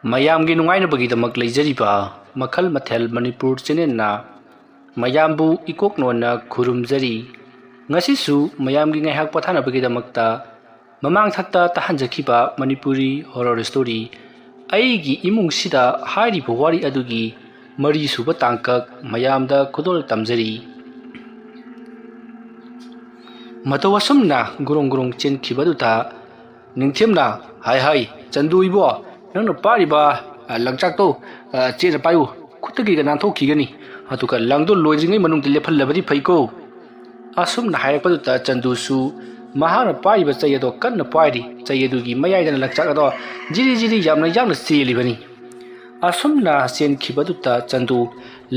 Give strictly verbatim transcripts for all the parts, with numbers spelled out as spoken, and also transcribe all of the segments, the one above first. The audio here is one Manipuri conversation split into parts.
ꯃꯌꯥꯝꯒꯤ ꯅꯨꯡꯉꯥꯏꯅꯕꯒꯤꯗꯃꯛ ꯂꯩꯖꯔꯤꯕ ꯃꯈꯜ ꯃꯊꯦꯜ ꯃꯅꯤꯄꯨꯔ ꯆꯦꯅꯦꯜꯅ ꯃꯌꯥꯝꯕꯨ ꯏꯀꯣꯛ ꯅꯣꯟꯅ ꯈꯨꯔꯨꯝꯖꯔꯤ꯫ ꯉꯁꯤꯁꯨ ꯃꯌꯥꯝꯒꯤ ꯉꯥꯏꯍꯥꯛ ꯄꯣꯊꯥꯅꯕꯒꯤꯗꯃꯛꯇ ꯃꯃꯥꯡ ꯊꯛꯇ ꯇꯥꯍꯟꯖꯈꯤꯕ ꯃꯅꯤꯄꯨꯔꯤ ꯍꯣꯔꯔ ꯁ꯭ꯇꯣꯔꯤ ꯑꯩꯒꯤ ꯏꯃꯨꯡꯁꯤꯗ ꯍꯥꯏꯔꯤꯕ ꯋꯥꯔꯤ ꯑꯗꯨꯒꯤ ꯃꯔꯤꯁꯨꯕ ꯇꯥꯡꯀꯛ ꯃꯌꯥꯝꯗ ꯈꯨꯗꯣꯜ ꯇꯝꯖꯔꯤ꯫ ꯃꯇꯧ ꯑꯁꯨꯝꯅ ꯒꯨꯔꯨꯡ ꯒꯨꯔꯨꯡ ꯆꯦꯟꯈꯤꯕꯗꯨꯗ ꯅꯤꯡꯊꯦꯝꯅ, "ꯍꯥꯏ ꯍꯥꯏ, ꯆꯟꯗꯨ ꯏꯕꯣ, ꯅꯪꯅ ꯄꯥꯏꯔꯤꯕ, ꯑ, ꯂꯪꯆꯥꯛꯇꯣ, ꯑ, ꯆꯦꯠꯅ ꯄꯥꯏꯌꯨ, ꯈꯨꯠꯇꯒꯤꯒ ꯅꯥꯟꯊꯣꯛꯈꯤꯒꯅꯤ꯫ ꯑꯗꯨꯒ ꯂꯪꯗꯣ ꯂꯣꯏꯗ꯭ꯔꯤꯉꯩ ꯃꯅꯨꯡꯗ ꯂꯦꯞꯍꯜꯂꯕꯗꯤ ꯐꯩꯀꯣ"꯫ ꯑꯁꯨꯝꯅ ꯍꯥꯏꯔꯛꯄꯗꯨꯗ ꯆꯟꯗꯨꯁꯨ ꯃꯍꯥꯛꯅ ꯄꯥꯏꯔꯤꯕ ꯆꯩ ꯑꯗꯣ ꯀꯟꯅ ꯄꯥꯏꯔꯤ꯫ ꯆꯩ ꯑꯗꯨꯒꯤ ꯃꯌꯥꯏꯗꯅ ꯂꯪꯆꯥꯛ ꯑꯗꯣ ꯖꯤꯔꯤ ꯖꯤꯔꯤ ꯌꯥꯝꯅ ꯌꯥꯡꯅ ꯆꯦꯜꯂꯤꯕꯅꯤ꯫ ꯑꯁꯨꯝꯅ ꯆꯦꯟꯈꯤꯕꯗꯨꯗ ꯆꯟꯗꯨ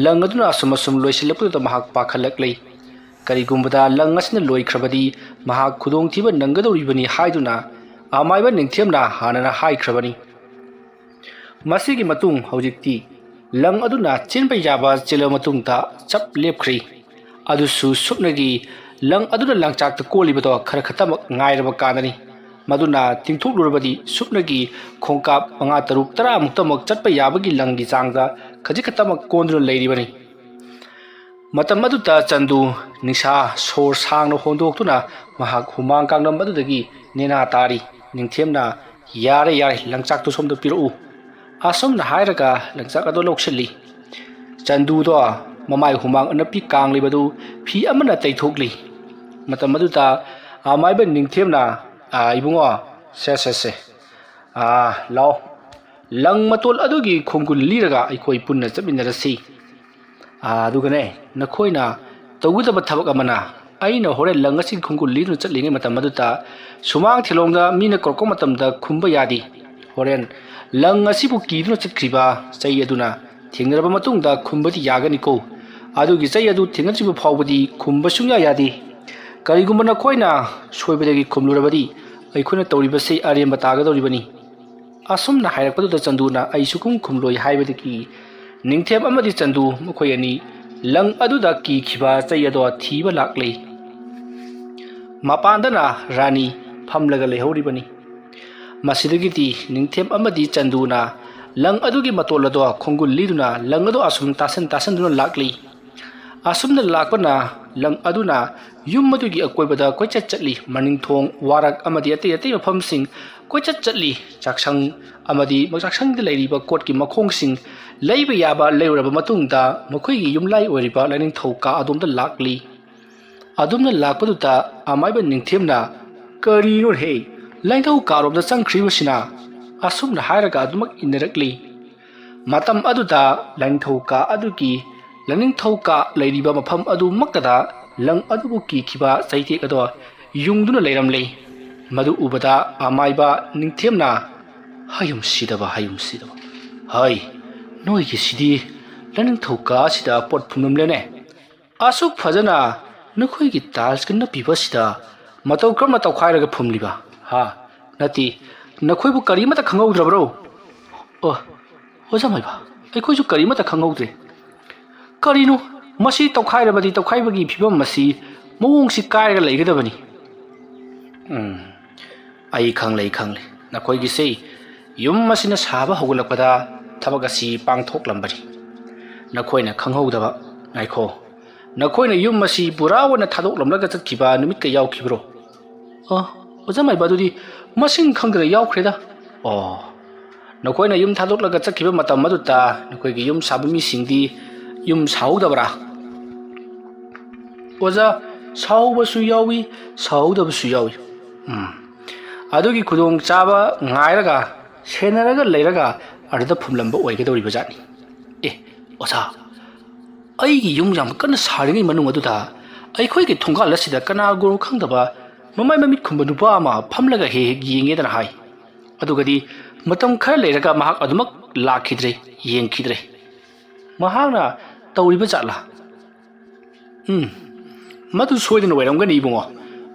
ꯂꯪ ꯑꯗꯨꯅ ꯑꯁꯨꯝ ꯑꯁꯨꯝ ꯂꯣꯏꯁꯤꯜꯂꯛꯄꯗꯨꯗ ꯃꯍꯥꯛ ꯄꯥꯈꯠꯂꯛꯂꯦ꯫ ꯀꯔꯤꯒꯨꯝꯕꯗ ꯂꯪ ꯑꯁꯤꯅ ꯂꯣꯏꯈ꯭ꯔꯕꯗꯤ ꯃꯍꯥꯛ ꯈꯨꯗꯣꯡꯊꯤꯕ ꯅꯪꯒꯗꯧꯔꯤꯕꯅꯤ ꯍꯥꯏꯗꯨꯅ ꯑꯃꯥꯏꯕ ꯅꯤꯡꯊꯦꯝꯅ ꯍꯥꯟꯅꯅ ꯍꯥꯏꯈ꯭ꯔꯕꯅꯤ꯫ ꯃꯁꯤꯒꯤ ꯃꯇꯨꯡ ꯍꯧꯖꯤꯛꯇꯤ ꯂꯪ ꯑꯗꯨꯅ ꯆꯦꯟꯕ ꯌꯥꯕ ꯆꯦꯜꯂꯕ ꯃꯇꯨꯡꯗ ꯆꯞ ꯂꯦꯞꯈ꯭ꯔꯤ꯫ ꯑꯗꯨꯁꯨ ꯁꯨꯞꯅꯒꯤ ꯂꯪ ꯑꯗꯨꯅ ꯂꯪꯆꯥꯛꯇ ꯀꯣꯜꯂꯤꯕꯗꯣ ꯈꯔ ꯈꯛꯇꯃꯛ ꯉꯥꯏꯔꯕ ꯀꯥꯟꯗꯅꯤ꯫ ꯃꯗꯨꯅ ꯇꯤꯡꯊꯣꯛꯂꯨꯔꯕꯗꯤ ꯁꯨꯞꯅꯒꯤ ꯈꯣꯡꯀꯥꯞ ꯃꯉꯥ, ꯇꯔꯨꯛ, ꯇꯔꯥ ꯃꯨꯛꯇꯃꯛ ꯆꯠꯄ ꯌꯥꯕꯒꯤ ꯂꯪꯒꯤ ꯆꯥꯡꯗ ꯈꯖꯤꯛ ꯈꯛꯇꯃꯛ ꯀꯣꯟꯗꯨꯅ ꯂꯩꯔꯤꯕꯅꯤ꯫ ꯃꯇꯝ ꯑꯗꯨꯗ ꯆꯟꯗꯨ ꯅꯤꯡꯁꯥ ꯁꯣꯔ ꯁꯥꯡꯅ ꯍꯣꯟꯗꯣꯛꯇꯨꯅ ꯃꯍꯥꯛ ꯍꯨꯃꯥꯡ ꯀꯥꯡꯂꯝ ꯑꯗꯨꯗꯒꯤ ꯅꯦꯅꯥ ꯇꯥꯔꯤ꯫ ꯅꯤꯡꯊꯦꯝꯅ, "ꯌꯥꯔꯦ, ꯌꯥꯔꯦ, ꯂꯪꯆꯥꯛꯇꯨ ꯁꯣꯝꯗ ꯄꯤꯔꯛꯎ"꯫ ꯑꯁꯨꯝꯅ ꯍꯥꯏꯔꯒ ꯂꯪꯆꯥꯛ ꯑꯗꯨ ꯂꯧꯁꯤꯜꯂꯤ꯫ ꯆꯟꯗꯨꯗꯣ ꯃꯃꯥꯏ ꯍꯨꯃꯥꯡ ꯑꯅꯞꯄꯤ ꯀꯥꯡꯂꯤꯕꯗꯨ ꯐꯤ ꯑꯃꯅ ꯇꯩꯊꯣꯛꯂꯤ꯫ ꯃꯇꯝ ꯑꯗꯨꯗ ꯑꯃꯥꯏꯕ ꯅꯤꯡꯊꯦꯝꯅ, "ꯑꯥ, ꯏꯕꯨꯡꯉꯣ, ꯁꯦ, ꯁꯦ, ꯁꯦ, ꯑꯥ, ꯂꯥꯛꯑꯣ, ꯂꯪ ꯃꯇꯣꯜ ꯑꯗꯨꯒꯤ ꯈꯣꯡꯒꯨꯜ ꯂꯤꯔꯒ ꯑꯩꯈꯣꯏ ꯄꯨꯟꯅ ꯆꯠꯃꯤꯟꯅꯔꯁꯤ꯫ ꯑꯥ, ꯑꯗꯨꯒꯅꯦ, ꯅꯈꯣꯏꯅ ꯇꯧꯒꯗꯕ ꯊꯕꯛ ꯑꯃꯅ, ꯑꯩꯅ ꯍꯣꯔꯦꯟ ꯂꯪ ꯑꯁꯤꯒꯤ ꯈꯣꯡꯒꯨꯜ ꯂꯤꯗꯨꯅ ꯆꯠꯂꯤꯉꯩ ꯃꯇꯝ ꯑꯗꯨꯗ ꯁꯨꯃꯥꯡ ꯊꯤꯂꯣꯡꯗ ꯃꯤꯅ ꯀꯧꯔꯛꯄ ꯃꯇꯝꯗ ꯈꯨꯝꯕ ꯌꯥꯗꯦ꯫ ꯍꯣꯔꯦꯟ ꯂꯪ ꯑꯁꯤꯕꯨ ꯀꯤꯗꯨꯅ ꯆꯠꯈ꯭ꯔꯤꯕ ꯆꯩ ꯑꯗꯨꯅ ꯊꯦꯡꯅꯔꯕ ꯃꯇꯨꯡꯗ ꯈꯨꯝꯕꯗꯤ ꯌꯥꯒꯅꯤꯀꯣ꯫ ꯑꯗꯨꯒꯤ ꯆꯩ ꯑꯗꯨ ꯊꯦꯡꯅꯗ꯭ꯔꯤꯕ ꯐꯥꯎꯕꯗꯤ ꯈꯨꯝꯕ ꯁꯨꯡꯌꯥ ꯌꯥꯗꯦ꯫ ꯀꯔꯤꯒꯨꯝꯕ ꯅꯈꯣꯏꯅ ꯁꯣꯏꯕꯗꯒꯤ ꯈꯨꯝꯂꯨꯔꯕꯗꯤ ꯑꯩꯈꯣꯏꯅ ꯇꯧꯔꯤꯕꯁꯤ ꯑꯔꯦꯝꯕ ꯇꯥꯒꯗꯧꯔꯤꯕꯅꯤ"꯫ ꯑꯁꯨꯝꯅ ꯍꯥꯏꯔꯛꯄꯗꯨꯗ ꯆꯟꯗꯨꯅ "ꯑꯩ ꯁꯨꯈꯨꯝ ꯈꯨꯝꯂꯣꯏ" ꯍꯥꯏꯕꯗꯒꯤ ꯅꯤꯡꯊꯦꯝ ꯑꯃꯗꯤ ꯆꯟꯗꯨ ꯃꯈꯣꯏ ꯑꯅꯤ ꯂꯪ ꯑꯗꯨꯗ ꯀꯤꯈꯤꯕ ꯆꯩ ꯑꯗꯣ ꯊꯤꯕ ꯂꯥꯛꯂꯤ꯫ ꯃꯄꯥꯟꯗꯅ ꯔꯥꯅꯤ ꯐꯝꯂꯒ ꯂꯩꯍꯧꯔꯤꯕꯅꯤ꯫ ꯃꯁꯤꯗꯒꯤꯗꯤ ꯅꯤꯡꯊꯦꯝ ꯑꯃꯗꯤ ꯆꯟꯗꯨꯅ ꯂꯪ ꯑꯗꯨꯒꯤ ꯃꯇꯣꯜ ꯑꯗꯣ ꯈꯣꯡꯒꯨꯜ ꯂꯤꯗꯨꯅ ꯂꯪ ꯑꯗꯣ ꯑꯁꯨꯝ ꯇꯥꯁꯟ ꯇꯥꯁꯟꯗꯨꯅ ꯂꯥꯛꯂꯤ꯫ ꯑꯁꯨꯝꯅ ꯂꯥꯛꯄꯅ ꯂꯪ ꯑꯗꯨꯅ ꯌꯨꯝ ꯑꯗꯨꯒꯤ ꯑꯀꯣꯏꯕꯗ ꯀꯣꯏꯆꯠ ꯆꯠꯂꯤ꯫ ꯃꯅꯤꯡꯊꯣꯡ, ꯋꯥꯔꯛ ꯑꯃꯗꯤ ꯑꯇꯩ ꯑꯇꯩ ꯃꯐꯝꯁꯤꯡ ꯀꯣꯏꯆꯠ ꯆꯠꯂꯤ꯫ ꯆꯥꯛꯁꯪ ꯑꯃꯗꯤ ꯆꯥꯛꯁꯪꯗ ꯂꯩꯔꯤꯕ ꯀꯣꯠꯀꯤ ꯃꯈꯣꯡꯁꯤꯡ ꯂꯩꯕ ꯌꯥꯕ ꯂꯩꯔꯨꯔꯕ ꯃꯇꯨꯡꯗ ꯃꯈꯣꯏꯒꯤ ꯌꯨꯝꯂꯥꯏ ꯑꯣꯏꯔꯤꯕ ꯂꯥꯏꯅꯤꯡꯊꯧ ꯀꯥ ꯑꯗꯣꯝꯗ ꯂꯥꯛꯂꯤ꯫ ꯑꯗꯨꯝꯅ ꯂꯥꯛꯄꯗꯨꯗ ꯑꯃꯥꯏꯕ ꯅꯤꯡꯊꯦꯝꯅ, "ꯀꯔꯤꯅꯣꯍꯦ, ꯂꯥꯏꯅꯤꯡꯊꯧ ꯀꯥꯔꯣꯝꯗ ꯆꯪꯈ꯭ꯔꯤꯕꯁꯤꯅ?" ꯑꯁꯨꯝꯅ ꯍꯥꯏꯔꯒ ꯑꯗꯨꯃꯛ ꯏꯟꯅꯔꯛꯂꯤ꯫ ꯃꯇꯝ ꯑꯗꯨꯗ ꯂꯥꯏꯅꯤꯡꯊꯧ ꯀꯥ ꯑꯗꯨꯒꯤ ꯂꯥꯏꯅꯤꯡꯊꯧ ꯀꯥ ꯂꯩꯔꯤꯕ ꯃꯐꯝ ꯑꯗꯨꯃꯛꯇꯗ ꯂꯪ ꯑꯗꯨꯕꯨ ꯀꯤꯈꯤꯕ ꯆꯩꯇꯦꯛ ꯑꯗꯣ ꯌꯨꯡꯗꯨꯅ ꯂꯩꯔꯝꯂꯦ꯫ ꯃꯗꯨ ꯎꯕꯗ ꯑꯃꯥꯏꯕ ꯅꯤꯡꯊꯦꯝꯅ, "ꯍꯌꯨꯝ ꯁꯤꯗꯕ, ꯍꯌꯨꯝ ꯁꯤꯗꯕ! ꯍꯩ, ꯅꯣꯏꯒꯤꯁꯤꯗꯤ ꯂꯥꯏꯅꯤꯡꯊꯧ ꯀꯥ ꯑꯁꯤꯗ ꯄꯣꯠ ꯐꯨꯝꯂꯝꯂꯦꯅꯦ꯫ ꯑꯁꯨꯛ ꯐꯖꯅ ꯅꯈꯣꯏꯒꯤ ꯇꯥꯏꯜꯁꯀ ꯅꯞꯄꯤꯕ ꯑꯁꯤꯗ ꯃꯇꯧ ꯀꯔꯝꯅ ꯇꯧꯈꯥꯏꯔꯒ ꯐꯨꯝꯂꯤꯕ? ꯍꯥ? ꯅꯠꯇꯦ, ꯅꯈꯣꯏꯕꯨ ꯀꯔꯤꯃꯠꯇ ꯈꯪꯍꯧꯗ꯭ꯔꯕ꯭ꯔꯣ?" "ꯑꯣ, ꯑꯣꯖꯥ ꯃꯥꯏꯕ, ꯑꯩꯈꯣꯏꯁꯨ ꯀꯔꯤꯃꯠꯇ ꯈꯪꯍꯧꯗ꯭ꯔꯦ꯫ ꯀꯔꯤꯅꯣ, ꯃꯁꯤ ꯇꯧꯈꯥꯏꯔꯕꯗꯤ ꯇꯧꯈꯥꯏꯕꯒꯤ ꯐꯤꯕꯝ ꯑꯁꯤ ꯃꯑꯣꯡꯁꯤ ꯀꯥꯏꯔꯒ ꯂꯩꯒꯗꯕꯅꯤ꯫" "ꯎꯝ, ꯑꯩ ꯈꯪꯂꯦ, ꯑꯩ ꯈꯪꯂꯦ꯫ ꯅꯈꯣꯏꯒꯤꯁꯦ ꯌꯨꯝ ꯑꯁꯤꯅ ꯁꯥꯕ ꯍꯧꯒꯠꯂꯛꯄꯗ ꯊꯕꯛ ꯑꯁꯤ ꯄꯥꯡꯊꯣꯛꯂꯝꯕꯅꯤ꯫ ꯅꯈꯣꯏꯅ ꯈꯪꯍꯧꯗꯕ, ꯉꯥꯏꯈꯣ, ꯅꯈꯣꯏꯅ ꯌꯨꯝ ꯑꯁꯤ ꯄꯨꯔꯥ ꯑꯣꯏꯅ ꯊꯥꯗꯣꯛꯂꯝꯂꯒ ꯆꯠꯈꯤꯕ ꯅꯨꯃꯤꯠꯀ ꯌꯥꯎꯈꯤꯕ꯭ꯔꯣ?" "ꯑ, ꯑꯣꯖꯥ ꯃꯥꯏꯕ, ꯑꯗꯨꯗꯤ ꯃꯁꯤꯡ ꯈꯪꯗꯅ ꯌꯥꯎꯈ꯭ꯔꯦꯗ꯫" "ꯑꯣ, ꯅꯈꯣꯏꯅ ꯌꯨꯝ ꯊꯥꯗꯣꯛꯂꯒ ꯆꯠꯈꯤꯕ ꯃꯇꯝ ꯑꯗꯨꯗ ꯅꯈꯣꯏꯒꯤ ꯌꯨꯝ ꯁꯥꯕ ꯃꯤꯁꯤꯡꯗꯤ ꯌꯨꯝ ꯁꯥꯍꯧꯗꯕ꯭ꯔꯥ?" "ꯑꯣꯖꯥ, ꯁꯥꯍꯧꯕꯁꯨ ꯌꯥꯎꯏ, ꯁꯥꯍꯧꯗꯕꯁꯨ ꯌꯥꯎꯏ꯫" "ꯎꯝ, ꯑꯗꯨꯒꯤ ꯈꯨꯗꯣꯡꯆꯥꯕ ꯉꯥꯏꯔꯒ, ꯁꯦꯟꯅꯔꯒ ꯂꯩꯔꯒ ꯑꯗꯨꯗ ꯐꯨꯝꯂꯝꯕ ꯑꯣꯏꯒꯗꯧꯔꯤꯕ ꯖꯥꯠꯅꯤ꯫ ꯑꯦ, ꯑꯣꯖꯥ, ꯑꯩꯒꯤ ꯌꯨꯝ ꯌꯥꯝ ꯀꯟꯅ ꯁꯥꯔꯤꯉꯩ ꯃꯅꯨꯡ ꯑꯗꯨꯗ ꯑꯩꯈꯣꯏꯒꯤ ꯊꯣꯡꯒꯥꯜ ꯑꯁꯤꯗ ꯀꯅꯥꯒꯨꯝꯕ ꯈꯪꯗꯕ ꯃꯃꯥꯏ ꯃꯃꯤꯠ ꯈꯨꯝꯕ ꯅꯨꯄꯥ ꯑꯃ ꯐꯝꯂꯒ ꯍꯦꯛ ꯍꯦꯛ ꯌꯦꯡꯉꯦꯗꯅ ꯍꯥꯏ꯫ ꯑꯗꯨꯒꯗꯤ ꯃꯇꯝ ꯈꯔ ꯂꯩꯔꯒ ꯃꯍꯥꯛ ꯑꯗꯨꯃꯛ ꯂꯥꯛꯈꯤꯗ꯭ꯔꯦ, ꯌꯦꯡꯈꯤꯗ꯭ꯔꯦ꯫ ꯃꯍꯥꯛꯅ ꯇꯧꯔꯤꯕ ꯖꯥꯠꯂꯥ? ꯎꯝ, ꯃꯗꯨ ꯁꯣꯏꯗꯅ ꯑꯣꯏꯔꯝꯒꯅꯤ, ꯏꯕꯨꯡꯉꯣ꯫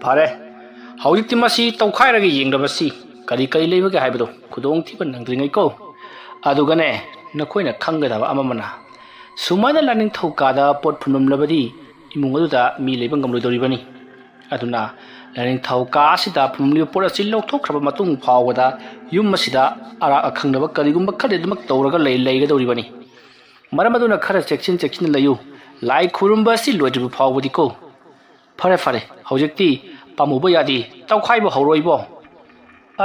ꯐꯔꯦ, ꯍꯧꯖꯤꯛꯇꯤ ꯃꯁꯤ ꯇꯧꯈꯥꯏꯔꯒ ꯌꯦꯡꯂꯕꯁꯤ ꯀꯔꯤ ꯀꯔꯤ ꯂꯩꯕꯒꯦ ꯍꯥꯏꯕꯗꯨ ꯈꯨꯗꯣꯡꯊꯤꯕ ꯅꯪꯗ꯭ꯔꯤꯉꯩꯀꯣ꯫ ꯑꯗꯨꯒꯅꯦ, ꯅꯈꯣꯏꯅ ꯈꯪꯒꯗꯕ ꯑꯃꯃꯅ, ꯁꯨꯃꯥꯏꯅ ꯂꯥꯏꯅꯤꯡꯊꯧ ꯀꯥꯗ ꯄꯣꯠ ꯐꯨꯝꯂꯝꯂꯕꯗꯤ ꯏꯃꯨꯡ ꯑꯗꯨꯗ ꯃꯤ ꯂꯩꯕ ꯉꯝꯂꯣꯏꯗꯧꯔꯤꯕꯅꯤ꯫ ꯑꯗꯨꯅ ꯂꯥꯏꯅꯤꯡꯊꯧ ꯀꯥ ꯑꯁꯤꯗ ꯐꯝꯂꯤꯕ ꯄꯣꯠ ꯑꯁꯤ ꯂꯧꯊꯣꯛꯈ꯭ꯔꯕ ꯃꯇꯨꯡ ꯐꯥꯎꯕꯗ ꯌꯨꯝ ꯑꯁꯤꯗ ꯑꯔꯥꯛ ꯑꯈꯪꯗꯕ ꯀꯔꯤꯒꯨꯝꯕ ꯈꯔꯗꯤ ꯑꯗꯨꯃꯛ ꯇꯧꯔꯒ ꯂꯩ ꯂꯩꯒꯗꯧꯔꯤꯕꯅꯤ꯫ ꯃꯔꯝ ꯑꯗꯨꯅ ꯈꯔ ꯆꯦꯛꯁꯤꯟ ꯆꯦꯛꯁꯤꯟꯅ ꯂꯩꯌꯨ꯫ ꯂꯥꯏ ꯈꯨꯔꯨꯝꯕ ꯑꯁꯤ ꯂꯣꯏꯗ꯭ꯔꯤꯕ ꯐꯥꯎꯕꯗꯤꯀꯣ꯫ ꯐꯔꯦ ꯐꯔꯦ, ꯍꯧꯖꯤꯛꯇꯤ ꯄꯥꯝꯃꯨꯕ ꯌꯥꯗꯦ, ꯇꯧꯈꯥꯏꯕ ꯍꯧꯔꯣꯏꯕꯣ꯫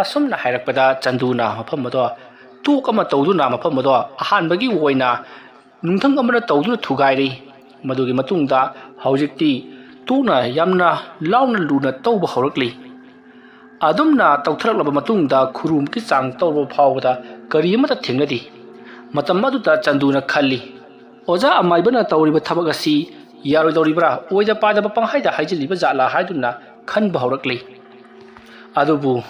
ꯑꯁꯨꯝꯅ ꯍꯥꯏꯔꯛꯄꯗ ꯆꯟꯗꯨꯅ ꯃꯐꯝ ꯑꯗꯣ ꯇꯨꯛ ꯑꯃ ꯇꯧꯗꯨꯅ ꯃꯐꯝ ꯑꯗꯣ ꯑꯍꯥꯟꯕꯒꯤ ꯑꯣꯏꯅ ꯅꯨꯡꯊꯪ ꯑꯃꯅ ꯇꯧꯗꯨꯅ ꯊꯨꯒꯥꯏꯔꯤ꯫ ꯃꯗꯨꯒꯤ ꯃꯇꯨꯡꯗ ꯍꯧꯖꯤꯛꯇꯤ ꯇꯨꯛꯅ ꯌꯥꯝꯅ ꯂꯥꯎꯅ ꯂꯨꯅ ꯇꯧꯕ ꯍꯧꯔꯛꯂꯤ꯫ ꯑꯗꯨꯝꯅ ꯇꯧꯊꯔꯛꯂꯕ ꯃꯇꯨꯡꯗ ꯈꯨꯔꯨꯝꯒꯤ ꯆꯥꯡ ꯇꯧꯔꯕ ꯐꯥꯎꯕꯗ ꯀꯔꯤ ꯑꯃꯠꯇ ꯊꯦꯡꯅꯗꯦ꯫ ꯃꯇꯝ ꯑꯗꯨꯗ ꯆꯟꯗꯨꯅ ꯈꯜꯂꯤ, "ꯑꯣꯖꯥ ꯑꯃꯥꯏꯕꯅ ꯇꯧꯔꯤꯕ ꯊꯕꯛ ꯑꯁꯤ ꯌꯥꯔꯣꯏꯗꯧꯔꯤꯕ꯭ꯔꯥ? ꯑꯣꯏꯗ ꯄꯥꯗꯕ ꯄꯪꯍꯥꯏꯗ ꯍꯥꯏꯖꯤꯜꯂꯤꯕ ꯖꯥꯠꯂꯥ?" ꯍꯥꯏꯗꯨꯅ ꯈꯟꯕ ꯍꯧꯔꯛꯂꯤ꯫ ꯑꯗꯨꯕꯨ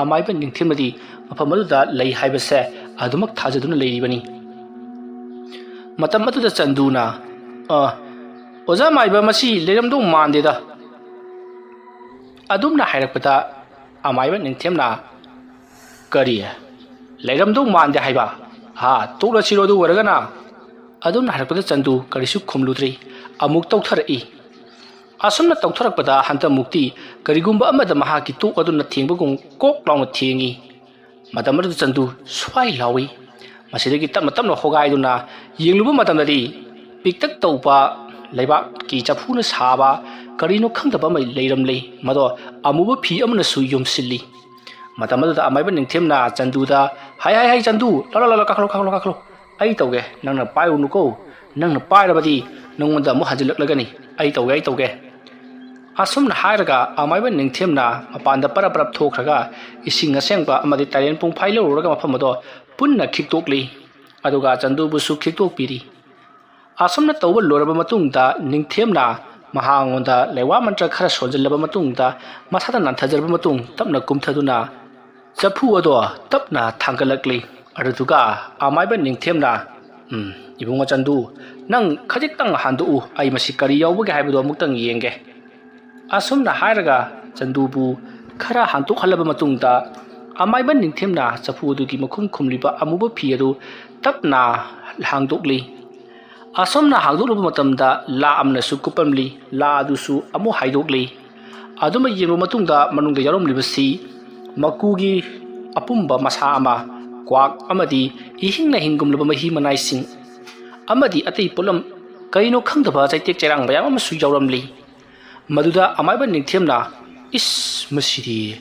ꯑꯃꯥꯏꯕ ꯅꯤꯡꯊꯦꯝꯅꯗꯤ ꯃꯐꯝ ꯑꯗꯨꯗ ꯂꯩ ꯍꯥꯏꯕꯁꯦ ꯑꯗꯨꯃꯛ ꯊꯥꯖꯗꯨꯅ ꯂꯩꯔꯤꯕꯅꯤ꯫ ꯃꯇꯝ ꯑꯗꯨꯗ ꯆꯟꯗꯨꯅ, "ꯑ, ꯑꯣꯖꯥ ꯃꯥꯏꯕ, ꯃꯁꯤ ꯂꯩꯔꯝꯗꯧ ꯃꯥꯟꯗꯦꯗ"꯫ ꯑꯗꯨꯝꯅ ꯍꯥꯏꯔꯛꯄꯗ ꯑꯃꯥꯏꯕ ꯅꯤꯡꯊꯦꯝꯅ, "ꯀꯔꯤ? ꯂꯩꯔꯝꯗꯧ ꯃꯥꯟꯗꯦ ꯍꯥꯏꯕ? ꯍꯥ, ꯇꯣꯛꯂꯁꯤꯔꯣ ꯑꯗꯨ ꯑꯣꯏꯔꯒꯅ?" ꯑꯗꯨꯝꯅ ꯍꯥꯏꯔꯛꯄꯗ ꯆꯟꯗꯨ ꯀꯔꯤꯁꯨ ꯈꯨꯝꯂꯨꯗ꯭ꯔꯤ꯫ ꯑꯃꯨꯛ ꯇꯧꯊꯔꯛꯏ꯫ ꯑꯁꯨꯝꯅ ꯇꯧꯊꯔꯛꯄꯗ ꯍꯟꯗꯛꯃꯨꯛꯇꯤ ꯀꯔꯤꯒꯨꯝꯕ ꯑꯃꯗ ꯃꯍꯥꯛꯀꯤ ꯇꯣꯛ ꯑꯗꯨꯅ ꯊꯦꯡꯕꯒꯨꯝ ꯀꯣꯛ ꯂꯥꯎꯅ ꯊꯦꯡꯏ꯫ ꯃꯇꯝ ꯑꯗꯨꯗ ꯆꯟꯗꯨ ꯁ꯭ꯋꯥꯏ ꯂꯥꯎꯏ꯫ ꯃꯁꯤꯗꯒꯤ ꯇꯞꯅ ꯇꯞꯅ ꯍꯣꯒꯥꯏꯗꯨꯅ ꯌꯦꯡꯂꯨꯕ ꯃꯇꯝꯗꯗꯤ ꯄꯤꯛꯇꯛ ꯇꯧꯕ ꯂꯩꯕꯥꯛꯀꯤ ꯆꯐꯨꯅ ꯁꯥꯕ ꯀꯔꯤꯅꯣ ꯈꯪꯗꯕ ꯑꯃ ꯂꯩꯔꯝꯂꯦ꯫ ꯃꯗꯣ ꯑꯃꯨꯕ ꯐꯤ ꯑꯃꯅꯁꯨ ꯌꯣꯝꯁꯤꯜꯂꯤ꯫ ꯃꯇꯝ ꯑꯗꯨꯗ ꯑꯃꯥꯏꯕ ꯅꯤꯡꯊꯦꯝꯅ ꯆꯟꯗꯨꯗ, "ꯍꯥꯏ, ꯍꯥꯏ, ꯍꯥꯏ, ꯆꯟꯗꯨ, ꯂꯥ, ꯂꯥ, ꯂꯥ, ꯂꯥ, ꯀꯥꯈꯠꯂꯣ, ꯀꯥꯈꯠꯂꯣ, ꯀꯥꯈꯠꯂꯣ꯫ ꯑꯩ ꯇꯧꯒꯦ, ꯅꯪꯅ ꯄꯥꯏꯔꯨꯅꯨꯀꯣ꯫ ꯅꯪꯅ ꯄꯥꯏꯔꯕꯗꯤ ꯅꯪꯉꯣꯟꯗ ꯑꯃꯨꯛ ꯍꯟꯖꯤꯜꯂꯛꯂꯒꯅꯤ꯫ ꯑꯩ ꯇꯧꯒꯦ, ꯑꯩ ꯇꯧꯒꯦ"꯫ ꯑꯁꯨꯝꯅ ꯍꯥꯏꯔꯒ ꯑꯃꯥꯏꯕ ꯅꯤꯡꯊꯦꯝꯅ ꯃꯄꯥꯟꯗ ꯄꯔꯞ ꯄꯔꯞ ꯊꯣꯛꯈ꯭ꯔꯒ ꯏꯁꯤꯡ ꯑꯁꯦꯡꯕ ꯑꯃꯗꯤ ꯇꯥꯏꯔꯦꯟ ꯄꯨꯡꯐꯥꯏ ꯂꯧꯔꯨꯔꯒ ꯃꯐꯝ ꯑꯗꯣ ꯄꯨꯟꯅ ꯈꯤꯛꯇꯣꯛꯂꯤ꯫ ꯑꯗꯨꯒ ꯆꯟꯗꯨꯕꯨꯁꯨ ꯈꯤꯛꯇꯣꯛꯄꯤꯔꯤ꯫ ꯑꯁꯨꯝꯅ ꯇꯧꯕ ꯂꯣꯏꯔꯕ ꯃꯇꯨꯡꯗ ꯅꯤꯡꯊꯦꯝꯅ ꯃꯍꯥꯛꯉꯣꯟꯗ ꯂꯩꯋꯥ ꯃꯟꯇ꯭ꯔ ꯈꯔ ꯁꯣꯟꯖꯤꯜꯂꯕ ꯃꯇꯨꯡꯗ ꯃꯁꯥꯗ ꯅꯥꯟꯊꯖꯔꯕ ꯃꯇꯨꯡ ꯇꯞꯅ ꯀꯨꯝꯊꯗꯨꯅ ꯆꯐꯨ ꯑꯗꯣ ꯇꯞꯅ ꯊꯥꯡꯒꯠꯂꯛꯂꯤ꯫ ꯑꯗꯨꯗꯨꯒ ꯑꯃꯥꯏꯕ ꯅꯤꯡꯊꯦꯝꯅ, "ꯎꯝ, ꯏꯕꯨꯡꯉꯣ ꯆꯟꯗꯨ, ꯅꯪ ꯈꯖꯤꯛꯇꯪ ꯍꯥꯟꯗꯣꯛꯎ, ꯑꯩ ꯃꯁꯤ ꯀꯔꯤ ꯌꯥꯎꯕꯒꯦ ꯍꯥꯏꯕꯗꯨ ꯑꯃꯨꯛꯇꯪ ꯌꯦꯡꯒꯦ"꯫ ꯑꯁꯨꯝꯅ ꯍꯥꯏꯔꯒ ꯆꯟꯗꯨꯕꯨ ꯈꯔ ꯍꯥꯟꯇꯣꯛꯍꯜꯂꯕ ꯃꯇꯨꯡꯗ ꯑꯃꯥꯏꯕ ꯅꯤꯡꯊꯦꯝꯅ ꯆꯐꯨ ꯑꯗꯨꯒꯤ ꯃꯈꯨꯝ ꯈꯨꯝꯂꯤꯕ ꯑꯃꯨꯕ ꯐꯤ ꯑꯗꯨ ꯇꯞꯅ ꯍꯥꯡꯗꯣꯛꯂꯤ꯫ ꯑꯁꯨꯝꯅ ꯍꯥꯡꯗꯣꯛꯂꯨꯕ ꯃꯇꯝꯗ ꯂꯥ ꯑꯃꯅꯁꯨ ꯀꯨꯞꯄꯝꯂꯤ꯫ ꯂꯥ ꯑꯗꯨꯁꯨ ꯑꯃꯨꯛ ꯍꯥꯏꯗꯣꯛꯂꯤ꯫ ꯑꯗꯨꯃ ꯌꯦꯡꯂꯨꯕ ꯃꯇꯨꯡꯗ ꯃꯅꯨꯡꯗ ꯌꯥꯎꯔꯝꯂꯤꯕꯁꯤ ꯃꯀꯨꯒꯤ ꯑꯄꯨꯝꯕ ꯃꯁꯥ ꯑꯃ, ꯀ꯭ꯋꯥꯛ ꯑꯃꯗꯤ ꯏꯍꯤꯡꯅ ꯍꯤꯡꯒꯨꯝꯂꯕ ꯃꯍꯤ ꯃꯅꯥꯏꯁꯤꯡ ꯑꯃꯗꯤ ꯑꯇꯩ ꯄꯣꯠꯂꯝ ꯀꯔꯤꯅꯣ ꯈꯪꯗꯕ ꯆꯩꯇꯦꯛ ꯆꯩꯔꯥꯡ ꯃꯌꯥꯝ ꯑꯃꯁꯨ ꯌꯥꯎꯔꯝꯂꯤ꯫ ꯃꯗꯨꯗ ꯑꯃꯥꯏꯕ ꯅꯤꯡꯊꯦꯝꯅ, "ꯏꯁ, ꯃꯁꯤꯗꯤ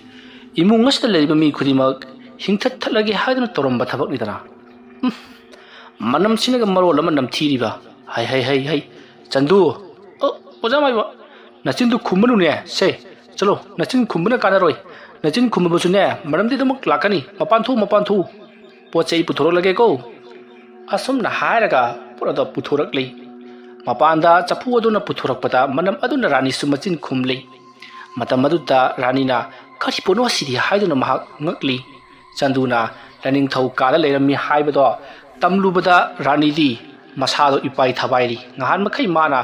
ꯏꯃꯨꯡ ꯑꯁꯤꯗ ꯂꯩꯔꯤꯕ ꯃꯤ ꯈꯨꯗꯤꯡꯃꯛ ꯍꯤꯡꯊꯠ ꯊꯠꯂꯒꯦ ꯍꯥꯏꯗꯨꯅ ꯇꯧꯔꯝꯕ ꯊꯕꯛꯅꯤꯗꯅ꯫ ꯎꯝ, ꯃꯅꯝꯁꯤꯅꯒ ꯃꯔꯣꯜ ꯑꯃ ꯅꯝꯊꯤꯔꯤꯕ꯫ ꯍꯩ, ꯍꯩ, ꯍꯩ, ꯍꯩ, ꯆꯟꯗꯨ, ꯑ, ꯑꯣꯖꯥ ꯃꯥꯏꯕ, ꯅꯆꯤꯟꯗꯨ ꯈꯨꯝꯃꯅꯨꯅꯦ꯫ ꯁꯦ, ꯆꯠꯂꯣ, ꯅꯆꯤꯟ ꯈꯨꯝꯕꯅ ꯀꯥꯟꯅꯔꯣꯏ꯫ ꯅꯆꯤꯟ ꯈꯨꯝꯃꯕꯁꯨꯅꯦ, ꯃꯔꯝꯗꯤ ꯑꯗꯨꯃꯛ ꯂꯥꯛꯀꯅꯤ꯫ ꯃꯄꯥꯟ ꯊꯣꯛꯎ, ꯃꯄꯥꯟ ꯊꯣꯛꯎ꯫ ꯄꯣꯠ ꯆꯩ ꯄꯨꯊꯣꯔꯛꯂꯒꯦꯀꯣ꯫" ꯑꯁꯨꯝꯅ ꯍꯥꯏꯔꯒ ꯄꯣꯠ ꯑꯗꯨ ꯄꯨꯊꯣꯔꯛꯂꯤ꯫ ꯃꯄꯥꯟꯗ ꯆꯐꯨ ꯑꯗꯨꯅ ꯄꯨꯊꯣꯔꯛꯄꯗ ꯃꯅꯝ ꯑꯗꯨꯅ ꯔꯥꯅꯤꯁꯨ ꯃꯆꯤꯟ ꯈꯨꯝꯂꯤ꯫ ꯃꯇꯝ ꯑꯗꯨꯗ ꯔꯥꯅꯤꯅ, "ꯀꯔꯤ ꯄꯣꯠꯅꯣ ꯑꯁꯤꯗꯤ?" ꯍꯥꯏꯗꯨꯅ ꯃꯍꯥꯛ ꯉꯛꯂꯤ꯫ ꯆꯟꯗꯨꯅ ꯂꯥꯏꯅꯤꯡꯊꯧ ꯀꯥꯗ ꯂꯩꯔꯝꯃꯤ ꯍꯥꯏꯕꯗꯣ ꯇꯝꯂꯨꯕꯗ ꯔꯥꯅꯤꯗꯤ ꯃꯁꯥꯗꯣ ꯏꯄꯥꯏ ꯊꯕꯥꯏꯔꯤ꯫ ꯉꯍꯥꯟ ꯃꯈꯩ ꯃꯥꯅ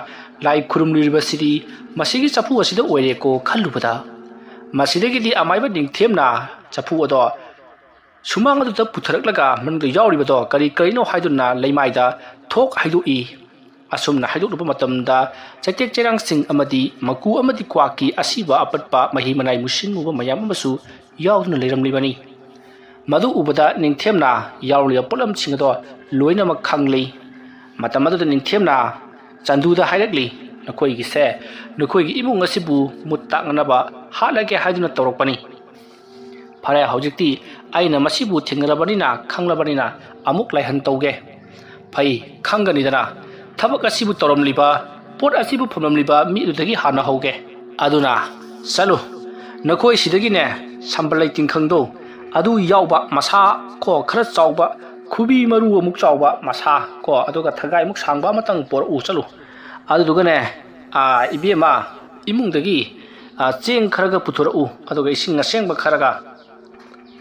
ꯂꯥꯏ ꯈꯨꯔꯨꯝꯂꯤꯕꯁꯤꯗꯤ ꯃꯁꯤꯒꯤ ꯆꯐꯨ ꯑꯁꯤꯗ ꯑꯣꯏꯔꯦꯀꯣ ꯈꯜꯂꯨꯕꯗ꯫ ꯃꯁꯤꯗꯒꯤꯗꯤ ꯑꯃꯥꯏꯕ ꯅꯤꯡꯊꯦꯝꯅ ꯆꯐꯨ ꯑꯗꯣ ꯁꯨꯃꯥꯡ ꯑꯗꯨꯗ ꯄꯨꯊꯔꯛꯂꯒ ꯃꯅꯨꯡꯗ ꯌꯥꯎꯔꯤꯕꯗꯣ ꯀꯔꯤ ꯀꯔꯤꯅꯣ ꯍꯥꯏꯗꯨꯅ ꯂꯩꯃꯥꯏꯗ ꯊꯣꯛ ꯍꯩꯗꯣꯛꯏ꯫ ꯑꯁꯨꯝꯅ ꯍꯩꯗꯣꯛꯂꯨꯕ ꯃꯇꯝꯗ ꯆꯩꯇꯦꯛ ꯆꯩꯔꯥꯡꯁꯤꯡ ꯑꯃꯗꯤ ꯃꯀꯨ ꯑꯃꯗꯤ ꯀ꯭ꯋꯥꯛꯀꯤ ꯑꯁꯤꯕ ꯑꯄꯠꯄ ꯃꯍꯤ ꯃꯅꯥꯏ ꯃꯨꯁꯤꯟ ꯃꯨꯕ ꯃꯌꯥꯝ ꯑꯃꯁꯨ ꯌꯥꯎꯗꯨꯅ ꯂꯩꯔꯝꯂꯤꯕꯅꯤ꯫ ꯃꯗꯨ ꯎꯕꯗ ꯅꯤꯡꯊꯦꯝꯅ ꯌꯥꯎꯔꯤꯕ ꯄꯣꯠꯂꯝꯁꯤꯡ ꯑꯗꯣ ꯂꯣꯏꯅꯃꯛ ꯈꯪꯂꯤ꯫ ꯃꯇꯝ ꯑꯗꯨꯗ ꯅꯤꯡꯊꯦꯝꯅ ꯆꯟꯗꯨꯗ ꯍꯥꯏꯔꯛꯂꯤ, "ꯅꯈꯣꯏꯒꯤꯁꯦ, ꯅꯈꯣꯏꯒꯤ ꯏꯃꯨꯡ ꯑꯁꯤꯕꯨ ꯃꯨꯠ ꯇꯥꯛꯅꯅꯕ ꯍꯥꯠꯂꯒꯦ ꯍꯥꯏꯗꯨꯅ ꯇꯧꯔꯛꯄꯅꯤ꯫ ꯐꯔꯦ, ꯍꯧꯖꯤꯛꯇꯤ ꯑꯩꯅ ꯃꯁꯤꯕꯨ ꯊꯦꯡꯅꯔꯕꯅꯤꯅ, ꯈꯪꯂꯕꯅꯤꯅ ꯑꯃꯨꯛ ꯂꯥꯏꯍꯟ ꯇꯧꯒꯦ꯫ ꯐꯩ, ꯈꯪꯒꯅꯤꯗꯅ, ꯊꯕꯛ ꯑꯁꯤꯕꯨ ꯇꯧꯔꯝꯂꯤꯕ, ꯄꯣꯠ ꯑꯁꯤꯕꯨ ꯐꯝꯂꯝꯂꯤꯕ ꯃꯤ ꯑꯗꯨꯗꯒꯤ ꯍꯥꯟꯅ ꯍꯧꯒꯦ꯫ ꯑꯗꯨꯅ ꯆꯠꯂꯨ, ꯅꯈꯣꯏ ꯁꯤꯗꯒꯤꯅꯦ, ꯁꯝꯕꯜꯂꯩ ꯇꯤꯡꯈꯪꯗꯣ ꯑꯗꯨ ꯌꯥꯎꯕ ꯃꯁꯥ ꯀꯣ, ꯈꯔ ꯆꯥꯎꯕ, ꯈꯨꯕꯤ ꯃꯔꯨ ꯑꯃꯨꯛ ꯆꯥꯎꯕ ꯃꯁꯥ ꯀꯣ, ꯑꯗꯨꯒ ꯊꯒꯥꯏꯃꯨꯛ ꯁꯥꯡꯕ ꯑꯃꯇꯪ ꯄꯣꯔꯛꯎ꯫ ꯆꯠꯂꯨ꯫ ꯑꯗꯨꯗꯨꯒꯅꯦ, ꯑꯥ, ꯏꯕꯦꯝꯃ, ꯏꯃꯨꯡꯗꯒꯤ, ꯑꯥ, ꯆꯦꯡ ꯈꯔꯒ ꯄꯨꯊꯣꯔꯛꯎ, ꯑꯗꯨꯒ ꯏꯁꯤꯡ ꯑꯁꯦꯡꯕ ꯈꯔꯒ꯫"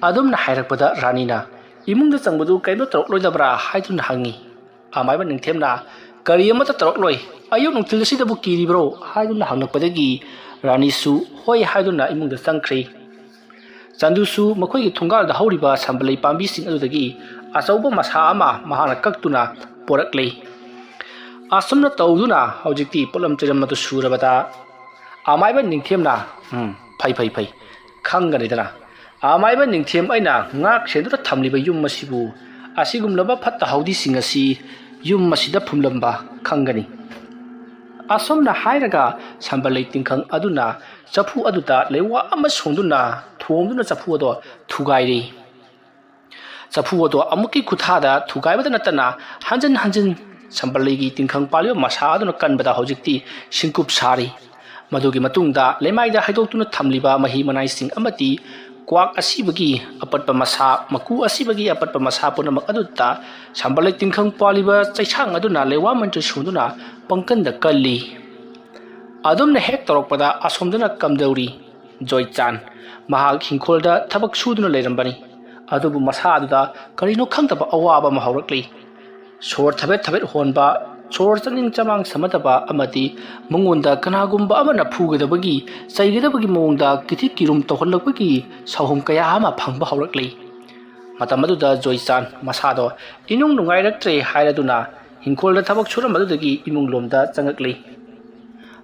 ꯑꯗꯨꯝꯅ ꯍꯥꯏꯔꯛꯄꯗ ꯔꯥꯅꯤꯅ, "ꯏꯃꯨꯡꯗ ꯆꯪꯕꯗꯨ ꯀꯩꯝꯇ ꯇꯧꯔꯛꯂꯣꯏꯗꯕ꯭ꯔꯥ?" ꯍꯥꯏꯗꯨꯅ ꯍꯪꯉꯤ꯫ ꯑꯃꯥꯏꯕ ꯅꯤꯡꯊꯦꯝꯅ, "ꯀꯔꯤ ꯑꯃꯠꯇ ꯇꯧꯔꯛꯂꯣꯏ, ꯑꯌꯨꯛ ꯅꯨꯡꯊꯤꯜ ꯑꯁꯤꯗꯕꯨ ꯀꯤꯔꯤꯕ꯭ꯔꯣ?" ꯍꯥꯏꯗꯨꯅ ꯍꯪꯂꯛꯄꯗꯒꯤ ꯔꯥꯅꯤꯁꯨ ꯍꯣꯏ ꯍꯥꯏꯗꯨꯅ ꯏꯃꯨꯡꯗ ꯆꯪꯈ꯭ꯔꯤ꯫ ꯆꯟꯗꯨꯁꯨ ꯃꯈꯣꯏꯒꯤ ꯊꯣꯡꯒꯥꯜꯗ ꯍꯧꯔꯤꯕ ꯁꯝꯕꯜꯂꯩ ꯄꯥꯝꯕꯤꯁꯤꯡ ꯑꯗꯨꯗꯒꯤ ꯑꯆꯧꯕ ꯃꯁꯥ ꯑꯃ ꯃꯍꯥꯛꯅ ꯀꯛꯇꯨꯅ ꯄꯣꯔꯛꯂꯤ꯫ ꯑꯁꯨꯝꯅ ꯇꯧꯗꯨꯅ ꯍꯧꯖꯤꯛꯇꯤ ꯄꯣꯠꯂꯝ ꯆꯩꯂꯝ ꯑꯗꯨ ꯁꯨꯔꯕꯗ ꯑꯃꯥꯏꯕ ꯅꯤꯡꯊꯦꯝꯅ, "ꯎꯝ, ꯐꯩ, ꯐꯩ, ꯐꯩ, ꯈꯪꯒꯅꯤꯗꯅ꯫ ꯑꯃꯥꯏꯕ ꯅꯤꯡꯊꯦꯝ ꯑꯩꯅ ꯉꯥꯛ ꯁꯦꯟꯗꯨꯅ ꯊꯝꯂꯤꯕ ꯌꯨꯝ ꯑꯁꯤꯕꯨ ꯑꯁꯤꯒꯨꯝꯂꯕ ꯐꯠꯇ ꯍꯥꯎꯗꯤꯁꯤꯡ ꯑꯁꯤ ꯌꯨꯝ ꯑꯁꯤꯗ ꯐꯨꯝꯂꯝꯕ ꯈꯪꯒꯅꯤ"꯫ ꯑꯁꯨꯝꯅ ꯍꯥꯏꯔꯒ ꯁꯝꯕꯜꯂꯩ ꯇꯤꯡꯈꯪ ꯑꯗꯨꯅ ꯆꯐꯨ ꯑꯗꯨꯗ ꯂꯩꯋꯥ ꯑꯃ ꯁꯣꯡꯗꯨꯅ ꯊꯣꯝꯗꯨꯅ ꯆꯐꯨ ꯑꯗꯣ ꯊꯨꯒꯥꯏꯔꯦ꯫ ꯆꯐꯨ ꯑꯗꯣ ꯑꯃꯨꯛꯀꯤ ꯈꯨꯊꯥꯗ ꯊꯨꯒꯥꯏꯕꯗ ꯅꯠꯇꯅ ꯍꯟꯖꯤꯟ ꯍꯟꯖꯤꯟ ꯁꯝꯕꯜꯂꯩꯒꯤ ꯇꯤꯡꯈꯪ ꯄꯥꯜꯂꯤꯕ ꯃꯁꯥ ꯑꯗꯨꯅ ꯀꯟꯕꯗ ꯍꯧꯖꯤꯛꯇꯤ ꯁꯤꯡꯀꯨꯞ ꯁꯥꯔꯤ꯫ ꯃꯗꯨꯒꯤ ꯃꯇꯨꯡꯗ ꯂꯩꯃꯥꯏꯗ ꯍꯩꯗꯣꯛꯇꯨꯅ ꯊꯝꯂꯤꯕ ꯃꯍꯤ ꯃꯅꯥꯏꯁꯤꯡ ꯑꯃꯗꯤ ꯀ꯭ꯋꯥꯛ ꯑꯁꯤꯕꯒꯤ ꯑꯄꯠꯄ ꯃꯁꯥ, ꯃꯀꯨ ꯑꯁꯤꯕꯒꯤ ꯑꯄꯠꯄ ꯃꯁꯥ ꯄꯨꯝꯅꯃꯛ ꯑꯗꯨꯗ ꯁꯝꯕꯜꯂꯩ ꯇꯤꯡꯈꯪ ꯄꯥꯜꯂꯤꯕ ꯆꯩꯁꯥꯡ ꯑꯗꯨꯅ ꯂꯩꯋꯥ ꯃꯟꯇ꯭ꯔ ꯁꯣꯟꯗꯨꯅ ꯄꯪꯀꯟꯗ ꯀꯜꯂꯤ꯫ ꯑꯗꯨꯝꯅ ꯍꯦꯛ ꯇꯧꯔꯛꯄꯗ ꯑꯁꯣꯝꯗꯅ ꯀꯝꯗꯧꯔꯤ? ꯖꯣꯏꯆꯥꯟ꯫ ꯃꯍꯥꯛ ꯍꯤꯡꯈꯣꯜꯗ ꯊꯕꯛ ꯁꯨꯗꯨꯅ ꯂꯩꯔꯝꯕꯅꯤ꯫ ꯑꯗꯨꯕꯨ ꯃꯁꯥ ꯑꯗꯨꯗ ꯀꯔꯤꯅꯣ ꯈꯪꯗꯕ ꯑꯋꯥꯕ ꯑꯃ ꯍꯧꯔꯛꯂꯤ꯫ ꯁꯣꯔ ꯊꯕꯦꯠ ꯊꯕꯦꯠ ꯍꯣꯟꯕ, ꯁꯣꯔ ꯆꯪꯅꯤꯡ ꯆꯃꯥꯡ ꯁꯝꯅꯗꯕ ꯑꯃꯗꯤ ꯃꯉꯣꯟꯗ ꯀꯅꯥꯒꯨꯝꯕ ꯑꯃꯅ ꯐꯨꯒꯗꯕꯒꯤ, ꯆꯩꯒꯗꯕꯒꯤ ꯃꯑꯣꯡꯗ ꯀꯤꯊꯤ ꯀꯤꯔꯨꯝ ꯇꯧꯍꯜꯂꯛꯄꯒꯤ ꯁꯥꯎꯍꯨꯝ ꯀꯌꯥ ꯑꯃ ꯐꯪꯕ ꯍꯧꯔꯛꯂꯤ꯫ ꯃꯇꯝ ꯑꯗꯨꯗ ꯖꯣꯏꯆꯥꯟ ꯃꯁꯥꯗꯣ ꯏꯅꯨꯡ ꯅꯨꯡꯉꯥꯏꯔꯛꯇ꯭ꯔꯦ ꯍꯥꯏꯔꯗꯨꯅ ꯍꯤꯡꯈꯣꯜꯗ ꯊꯕꯛ ꯁꯨꯔꯝꯕꯗꯨꯗꯒꯤ ꯏꯃꯨꯡ ꯂꯣꯝꯗ ꯆꯪꯉꯛꯂꯤ꯫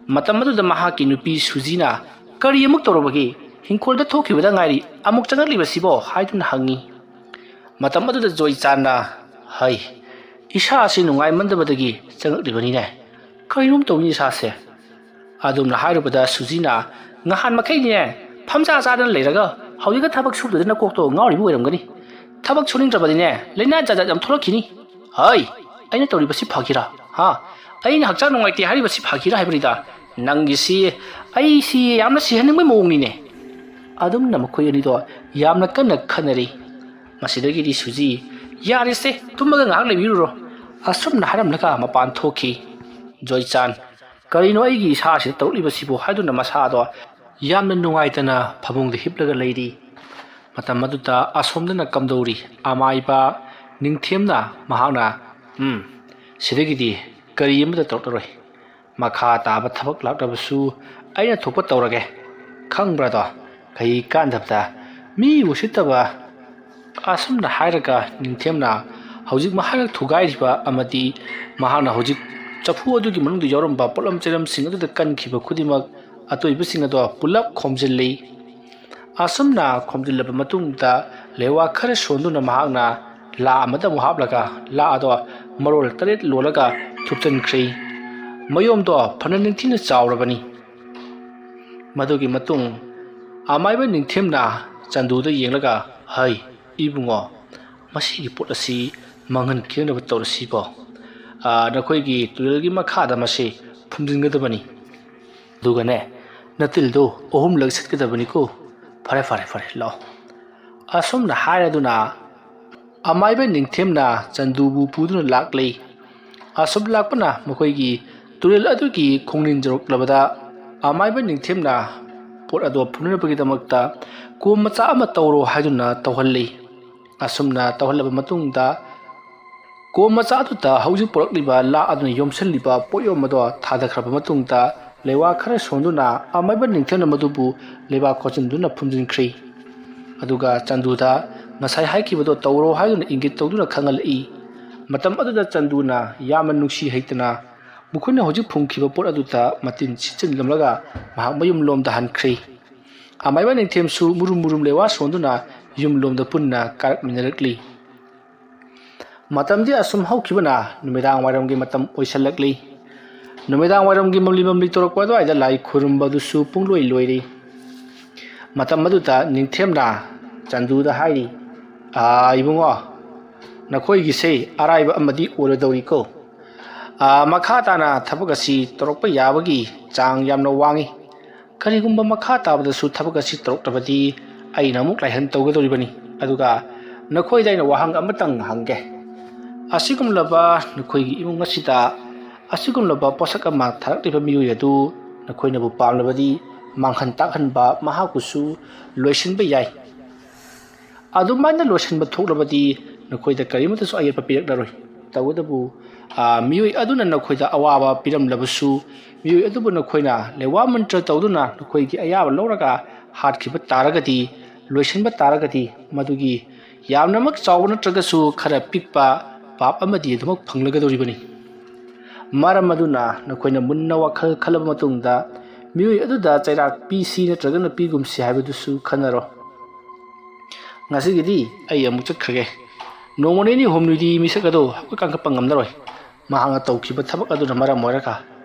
ꯃꯇꯝ ꯑꯗꯨꯗ ꯃꯍꯥꯛꯀꯤ ꯅꯨꯄꯤ ꯁꯨꯖꯤꯅ, "ꯀꯔꯤ ꯑꯃꯨꯛ ꯇꯧꯔꯕꯒꯦ? ꯍꯤꯡꯈꯣꯜꯗ ꯊꯣꯛꯈꯤꯕꯗ ꯉꯥꯏꯔꯤ, ꯑꯃꯨꯛ ꯆꯪꯉꯛꯂꯤꯕꯁꯤꯕꯣ?" ꯍꯥꯏꯗꯨꯅ ꯍꯪꯉꯤ꯫ ꯃꯇꯝ ꯑꯗꯨꯗ ꯖꯣꯏꯆꯥꯟꯅ, "ꯍꯩ, ꯏꯁꯥ ꯑꯁꯤ ꯅꯨꯡꯉꯥꯏꯃꯟꯗꯕꯗꯒꯤ ꯆꯪꯉꯛꯂꯤꯕꯅꯤꯅꯦ꯫ ꯀꯔꯤꯅꯣꯝ ꯇꯧꯏꯅꯦ ꯏꯁꯥꯁꯦ"꯫ ꯑꯗꯨꯝꯅ ꯍꯥꯏꯔꯨꯕꯗ ꯁꯨꯖꯤꯅ, "ꯉꯍꯥꯟ ꯃꯈꯩꯅꯦ ꯐꯝꯖꯥ ꯆꯥꯗꯅ ꯂꯩꯔꯒ ꯍꯧꯖꯤꯛꯀ ꯊꯕꯛ ꯁꯨꯕꯗꯨꯗ ꯅꯀꯣꯛꯇꯣ ꯉꯥꯎꯔꯤꯕ ꯑꯣꯏꯔꯝꯒꯅꯤ꯫ ꯊꯕꯛ ꯁꯨꯅꯤꯡꯗ꯭ꯔꯕꯗꯤꯅꯦ ꯂꯥꯏꯅꯥ ꯖꯥꯠ ꯖꯥꯠ ꯌꯥꯝ ꯊꯣꯛꯂꯛꯈꯤꯅꯤ꯫ ꯍꯩ, ꯑꯩꯅ ꯇꯧꯔꯤꯕꯁꯤ ꯐꯒꯤꯔꯥ? ꯍꯥ? ꯑꯩꯅ ꯍꯛꯆꯥꯡ ꯅꯨꯡꯉꯥꯏꯇꯦ ꯍꯥꯏꯔꯤꯕꯁꯤ ꯐꯒꯤꯔꯥ ꯍꯥꯏꯕꯅꯤꯗ꯫ ꯅꯪꯒꯤꯁꯤ ꯑꯩꯁꯤ ꯌꯥꯝꯅ ꯁꯤꯍꯟꯅꯤꯡꯕꯒꯤ ꯃꯑꯣꯡꯅꯤꯅꯦ"꯫ ꯑꯗꯨꯝꯅ ꯃꯈꯣꯏ ꯑꯅꯤꯗꯣ ꯌꯥꯝꯅ ꯀꯟꯅ ꯈꯟꯅꯔꯤ꯫ ꯃꯁꯤꯗꯒꯤꯗꯤ ꯁꯨꯖꯤ, "ꯌꯥꯔꯦꯁꯦ, ꯇꯨꯝꯃꯒ ꯉꯥꯏꯍꯥꯛ ꯂꯩꯕꯤꯔꯨꯔꯣ"꯫ ꯑꯁꯨꯝꯅ ꯍꯥꯏꯔꯝꯂꯒ ꯃꯄꯥꯟ ꯊꯣꯛꯈꯤ꯫ ꯖꯣꯏꯆꯥꯟ, "ꯀꯔꯤꯅꯣ ꯑꯩꯒꯤ ꯏꯁꯥꯁꯤꯗ ꯇꯧꯔꯛꯂꯤꯕꯁꯤꯕꯨ?" ꯍꯥꯏꯗꯨꯅ ꯃꯁꯥꯗꯣ ꯌꯥꯝꯅ ꯅꯨꯡꯉꯥꯏꯇꯅ ꯐꯃꯨꯡꯗ ꯍꯤꯞꯂꯒ ꯂꯩꯔꯤ꯫ ꯃꯇꯝ ꯑꯗꯨꯗ ꯑꯁꯣꯝꯗꯅ ꯀꯝꯗꯧꯔꯤ? ꯑꯃꯥꯏꯕ ꯅꯤꯡꯊꯦꯝꯅ ꯃꯍꯥꯛꯅ, "ꯎꯝ, ꯁꯤꯗꯒꯤꯗꯤ ꯀꯔꯤ ꯑꯃꯠꯇ ꯇꯧꯔꯛꯂꯔꯣꯏ꯫ ꯃꯈꯥ ꯇꯥꯕ ꯊꯕꯛ ꯂꯥꯛꯂꯕꯁꯨ ꯑꯩꯅ ꯊꯣꯛꯄ ꯇꯧꯔꯒꯦ꯫ ꯈꯪꯕ꯭ꯔꯥꯗꯣ? ꯀꯩ ꯀꯥꯟꯗꯕꯗ, ꯃꯤ ꯎꯁꯤꯠꯇꯕ"꯫ ꯑꯁꯨꯝꯅ ꯍꯥꯏꯔꯒ ꯅꯤꯡꯊꯦꯝꯅ ꯍꯧꯖꯤꯛ ꯃꯍꯥꯛꯅ ꯊꯨꯒꯥꯏꯔꯤꯕ ꯑꯃꯗꯤ ꯃꯍꯥꯛꯅ ꯍꯧꯖꯤꯛ ꯆꯐꯨ ꯑꯗꯨꯒꯤ ꯃꯅꯨꯡꯗ ꯌꯥꯎꯔꯝꯕ ꯄꯣꯠꯂꯝ ꯆꯩꯂꯝꯁꯤꯡ ꯑꯗꯨꯗ ꯀꯟꯈꯤꯕ ꯈꯨꯗꯤꯡꯃꯛ ꯑꯇꯣꯏꯕꯁꯤꯡ ꯑꯗꯣ ꯄꯨꯂꯞ ꯈꯣꯝꯖꯤꯜꯂꯤ꯫ ꯑꯁꯨꯝꯅ ꯈꯣꯝꯖꯤꯜꯂꯕ ꯃꯇꯨꯡꯗ ꯂꯩꯋꯥ ꯈꯔ ꯁꯣꯟꯗꯨꯅ ꯃꯍꯥꯛꯅ ꯂꯥ ꯑꯃꯗ ꯑꯃꯨꯛ ꯍꯥꯞꯂꯒ ꯂꯥ ꯑꯗꯣ ꯃꯔꯣꯜ ꯇꯔꯦꯠ ꯂꯣꯜꯂꯒ ꯊꯨꯞꯆꯤꯟꯈ꯭ꯔꯦ꯫ ꯃꯌꯣꯝꯗꯣ ꯐꯅ ꯅꯤꯡꯊꯤꯅ ꯆꯥꯎꯔꯕꯅꯤ꯫ ꯃꯗꯨꯒꯤ ꯃꯇꯨꯡ ꯑꯃꯥꯏꯕ ꯅꯤꯡꯊꯦꯝꯅ ꯆꯟꯗꯨꯗ ꯌꯦꯡꯂꯒ, "ꯍꯩ, ꯏꯕꯨꯡꯉꯣ, ꯃꯁꯤꯒꯤ ꯄꯣꯠ ꯑꯁꯤ ꯃꯥꯡꯍꯟ ꯈꯤꯗꯅꯕ ꯇꯧꯔꯁꯤꯀꯣ꯫ ꯑꯥ, ꯅꯈꯣꯏꯒꯤ ꯇꯨꯔꯦꯜꯒꯤ ꯃꯈꯥꯗ ꯃꯁꯤ ꯐꯨꯝꯖꯤꯟꯒꯗꯕꯅꯤ꯫ ꯑꯗꯨꯒꯅꯦ, ꯅꯇꯤꯜꯗꯨ ꯑꯍꯨꯝꯂꯛ ꯁꯤꯠꯀꯗꯕꯅꯤꯀꯣ꯫ ꯐꯔꯦ, ꯐꯔꯦ, ꯐꯔꯦ, ꯂꯥꯛꯑꯣ"꯫ ꯑꯁꯨꯝꯅ ꯍꯥꯏꯔꯗꯨꯅ ꯑꯃꯥꯏꯕ ꯅꯤꯡꯊꯦꯝꯅ ꯆꯟꯗꯨꯕꯨ ꯄꯨꯗꯨꯅ ꯂꯥꯛꯂꯤ꯫ ꯑꯁꯨꯝ ꯂꯥꯛꯄꯅ ꯃꯈꯣꯏꯒꯤ ꯇꯨꯔꯦꯜ ꯑꯗꯨꯒꯤ ꯈꯣꯡꯅꯤꯟ ꯌꯧꯔꯛꯂꯕꯗ ꯑꯃꯥꯏꯕ ꯅꯤꯡꯊꯦꯝꯅ ꯄꯣꯠ ꯑꯗꯨ ꯐꯨꯝꯅꯅꯕꯒꯤꯗꯃꯛꯇ ꯀꯣꯝ ꯃꯆꯥ ꯑꯃ ꯇꯧꯔꯣ ꯍꯥꯏꯗꯨꯅ ꯇꯧꯍꯜꯂꯤ꯫ ꯑꯁꯨꯝꯅ ꯇꯧꯍꯜꯂꯕ ꯃꯇꯨꯡꯗ ꯀꯣꯝ ꯃꯆꯥ ꯑꯗꯨꯗ ꯍꯧꯖꯤꯛ ꯄꯨꯔꯛꯂꯤꯕ ꯂꯥ ꯑꯗꯨꯅ ꯌꯣꯝꯁꯤꯜꯂꯤꯕ ꯄꯣꯠꯌꯣꯝ ꯑꯗꯣ ꯊꯥꯗꯈ꯭ꯔꯕ ꯃꯇꯨꯡꯗ ꯂꯩꯋꯥ ꯈꯔ ꯁꯣꯟꯗꯨꯅ ꯑꯃꯥꯏꯕ ꯅꯤꯡꯊꯦꯝꯅ ꯃꯗꯨꯕꯨ ꯂꯩꯕꯥꯛ ꯈꯣꯠꯆꯤꯟꯗꯨꯅ ꯐꯨꯝꯖꯤꯟꯈ꯭ꯔꯤ꯫ ꯑꯗꯨꯒ ꯆꯟꯗꯨꯗ ꯉꯁꯥꯏ ꯍꯥꯏꯈꯤꯕꯗꯣ ꯇꯧꯔꯣ ꯍꯥꯏꯗꯨꯅ ꯏꯪꯒꯤꯠ ꯇꯧꯗꯨꯅ ꯈꯪꯍꯜꯂꯛꯏ꯫ ꯃꯇꯝ ꯑꯗꯨꯗ ꯆꯟꯗꯨꯅ ꯌꯥꯝꯅ ꯅꯨꯡꯁꯤ ꯍꯩꯇꯅ ꯃꯈꯣꯏꯅ ꯍꯧꯖꯤꯛ ꯐꯨꯝꯈꯤꯕ ꯄꯣꯠ ꯑꯗꯨꯗ ꯃꯇꯤꯟ ꯁꯤꯠꯆꯤꯜꯂꯝꯂꯒ ꯃꯍꯥꯛ ꯃꯌꯨꯝꯂꯣꯝꯗ ꯍꯟꯈ꯭ꯔꯤ꯫ ꯑꯃꯥꯏꯕ ꯅꯤꯡꯊꯦꯝꯁꯨ ꯃꯨꯔꯨꯝ ꯃꯨꯔꯨꯝ ꯂꯩꯋꯥ ꯁꯣꯟꯗꯨꯅ ꯌꯨꯝꯂꯣꯝꯗ ꯄꯨꯟꯅ ꯀꯥꯔꯛꯃꯤꯟꯅꯔꯛꯂꯤ꯫ ꯃꯇꯝꯗꯤ ꯑꯁꯨꯝ ꯍꯧꯈꯤꯕꯅ ꯅꯨꯃꯤꯗꯥꯡ ꯋꯥꯏꯔꯝꯒꯤ ꯃꯇꯝ ꯑꯣꯏꯁꯜꯂꯛꯂꯤ꯫ ꯅꯨꯃꯤꯗꯥꯡ ꯋꯥꯏꯔꯝꯒꯤ ꯃꯝꯂꯤ ꯃꯝꯂꯤ ꯇꯧꯔꯛꯄ ꯑꯗꯨꯋꯥꯏꯗ ꯂꯥꯏ ꯈꯨꯔꯨꯝꯕ ꯑꯗꯨꯁꯨ ꯄꯨꯡꯂꯣꯏ ꯂꯣꯏꯔꯤ꯫ ꯃꯇꯝ ꯑꯗꯨꯗ ꯅꯤꯡꯊꯦꯝꯅ ꯆꯟꯗꯨꯗ ꯍꯥꯏꯔꯤ, "ꯑꯥ, ꯏꯕꯨꯡꯉꯣ, ꯅꯈꯣꯏꯒꯤꯁꯦ ꯑꯔꯥꯏꯕ ꯑꯃꯗꯤ ꯑꯣꯏꯔꯣꯏꯗꯧꯔꯤꯀꯣ꯫ ꯑꯥ, ꯃꯈꯥ ꯇꯥꯅ ꯊꯕꯛ ꯑꯁꯤ ꯇꯧꯔꯛꯄ ꯌꯥꯕꯒꯤ ꯆꯥꯡ ꯌꯥꯝꯅ ꯋꯥꯡꯉꯤ꯫ ꯀꯔꯤꯒꯨꯝꯕ ꯃꯈꯥ ꯇꯥꯕꯗꯁꯨ ꯊꯕꯛ ꯑꯁꯤ ꯇꯧꯔꯛꯂꯕꯗꯤ ꯑꯩꯅ ꯑꯃꯨꯛ ꯂꯥꯏꯍꯟ ꯇꯧꯒꯗꯧꯔꯤꯕꯅꯤ꯫ ꯑꯗꯨꯒ ꯅꯈꯣꯏꯗ ꯑꯩꯅ ꯋꯥꯍꯪ ꯑꯃꯇꯪ ꯍꯪꯒꯦ꯫ ꯑꯁꯤꯒꯨꯝꯂꯕ ꯅꯈꯣꯏꯒꯤ ꯏꯃꯨꯡ ꯑꯁꯤꯗ ꯑꯁꯤꯒꯨꯝꯂꯕ ꯄꯣꯠꯁꯛ ꯑꯃ ꯊꯥꯔꯛꯂꯤꯕ ꯃꯤꯑꯣꯏ ꯑꯗꯨ ꯅꯈꯣꯏꯅꯕꯨ ꯄꯥꯝꯂꯕꯗꯤ ꯃꯥꯡꯍꯟ ꯇꯥꯛꯍꯟꯕ ꯃꯍꯥꯛꯄꯨꯁꯨ ꯂꯣꯏꯁꯤꯟꯕ ꯌꯥꯏ꯫ ꯑꯗꯨꯃꯥꯏꯅ ꯂꯣꯏꯁꯤꯟꯕ ꯊꯣꯛꯂꯕꯗꯤ ꯅꯈꯣꯏꯗ ꯀꯔꯤꯃꯠꯇꯁꯨ ꯑꯌꯦꯠꯄ ꯄꯤꯔꯛꯂꯔꯣꯏ꯫ ꯇꯧꯕꯇꯕꯨ, ꯑꯥ, ꯃꯤꯑꯣꯏ ꯑꯗꯨꯅ ꯅꯈꯣꯏꯗ ꯑꯋꯥꯕ ꯄꯤꯔꯝꯂꯕꯁꯨ, ꯃꯤꯑꯣꯏ ꯑꯗꯨꯕꯨ ꯅꯈꯣꯏꯅ ꯂꯩꯋꯥ ꯃꯟꯇ꯭ꯔ ꯇꯧꯗꯨꯅ ꯅꯈꯣꯏꯒꯤ ꯑꯌꯥꯕ ꯂꯧꯔꯒ ꯍꯥꯠꯈꯤꯕ ꯇꯥꯔꯒꯗꯤ, ꯂꯣꯏꯁꯤꯟꯕ ꯇꯥꯔꯒꯗꯤ, ꯃꯗꯨꯒꯤ ꯌꯥꯝꯅꯃꯛ ꯆꯥꯎꯕ ꯅꯠꯇ꯭ꯔꯒꯁꯨ ꯈꯔ ꯄꯤꯛꯄ ꯄꯥꯞ ꯑꯃꯗꯤ ꯑꯗꯨꯃꯛ ꯐꯪꯂꯒꯗꯧꯔꯤꯕꯅꯤ꯫ ꯃꯔꯝ ꯑꯗꯨꯅ ꯅꯈꯣꯏꯅ ꯃꯨꯟꯅ ꯋꯥꯈꯜ ꯈꯜꯂꯕ ꯃꯇꯨꯡꯗ ꯃꯤꯑꯣꯏ ꯑꯗꯨꯗ ꯆꯩꯔꯥꯛ ꯄꯤꯁꯤ ꯅꯠꯇ꯭ꯔꯒꯅ ꯄꯤꯒꯨꯝꯁꯤ ꯍꯥꯏꯕꯗꯨꯁꯨ ꯈꯟꯅꯔꯣ꯫ ꯉꯁꯤꯒꯤꯗꯤ ꯑꯩ ꯑꯃꯨꯛ ꯆꯠꯈ꯭ꯔꯒꯦ꯫ ꯅꯣꯡꯃ ꯅꯤꯅꯤ ꯍꯨꯝꯅꯤꯗꯤ ꯃꯤꯁꯛ ꯑꯗꯨ ꯍꯧꯒꯠ ꯀꯥꯡꯈꯠꯄ ꯉꯝꯂꯔꯣꯏ꯫ ꯃꯍꯥꯛꯅ ꯇꯧꯈꯤꯕ ꯊꯕꯛ ꯑꯗꯨꯅ ꯃꯔꯝ ꯑꯣꯏꯔꯒ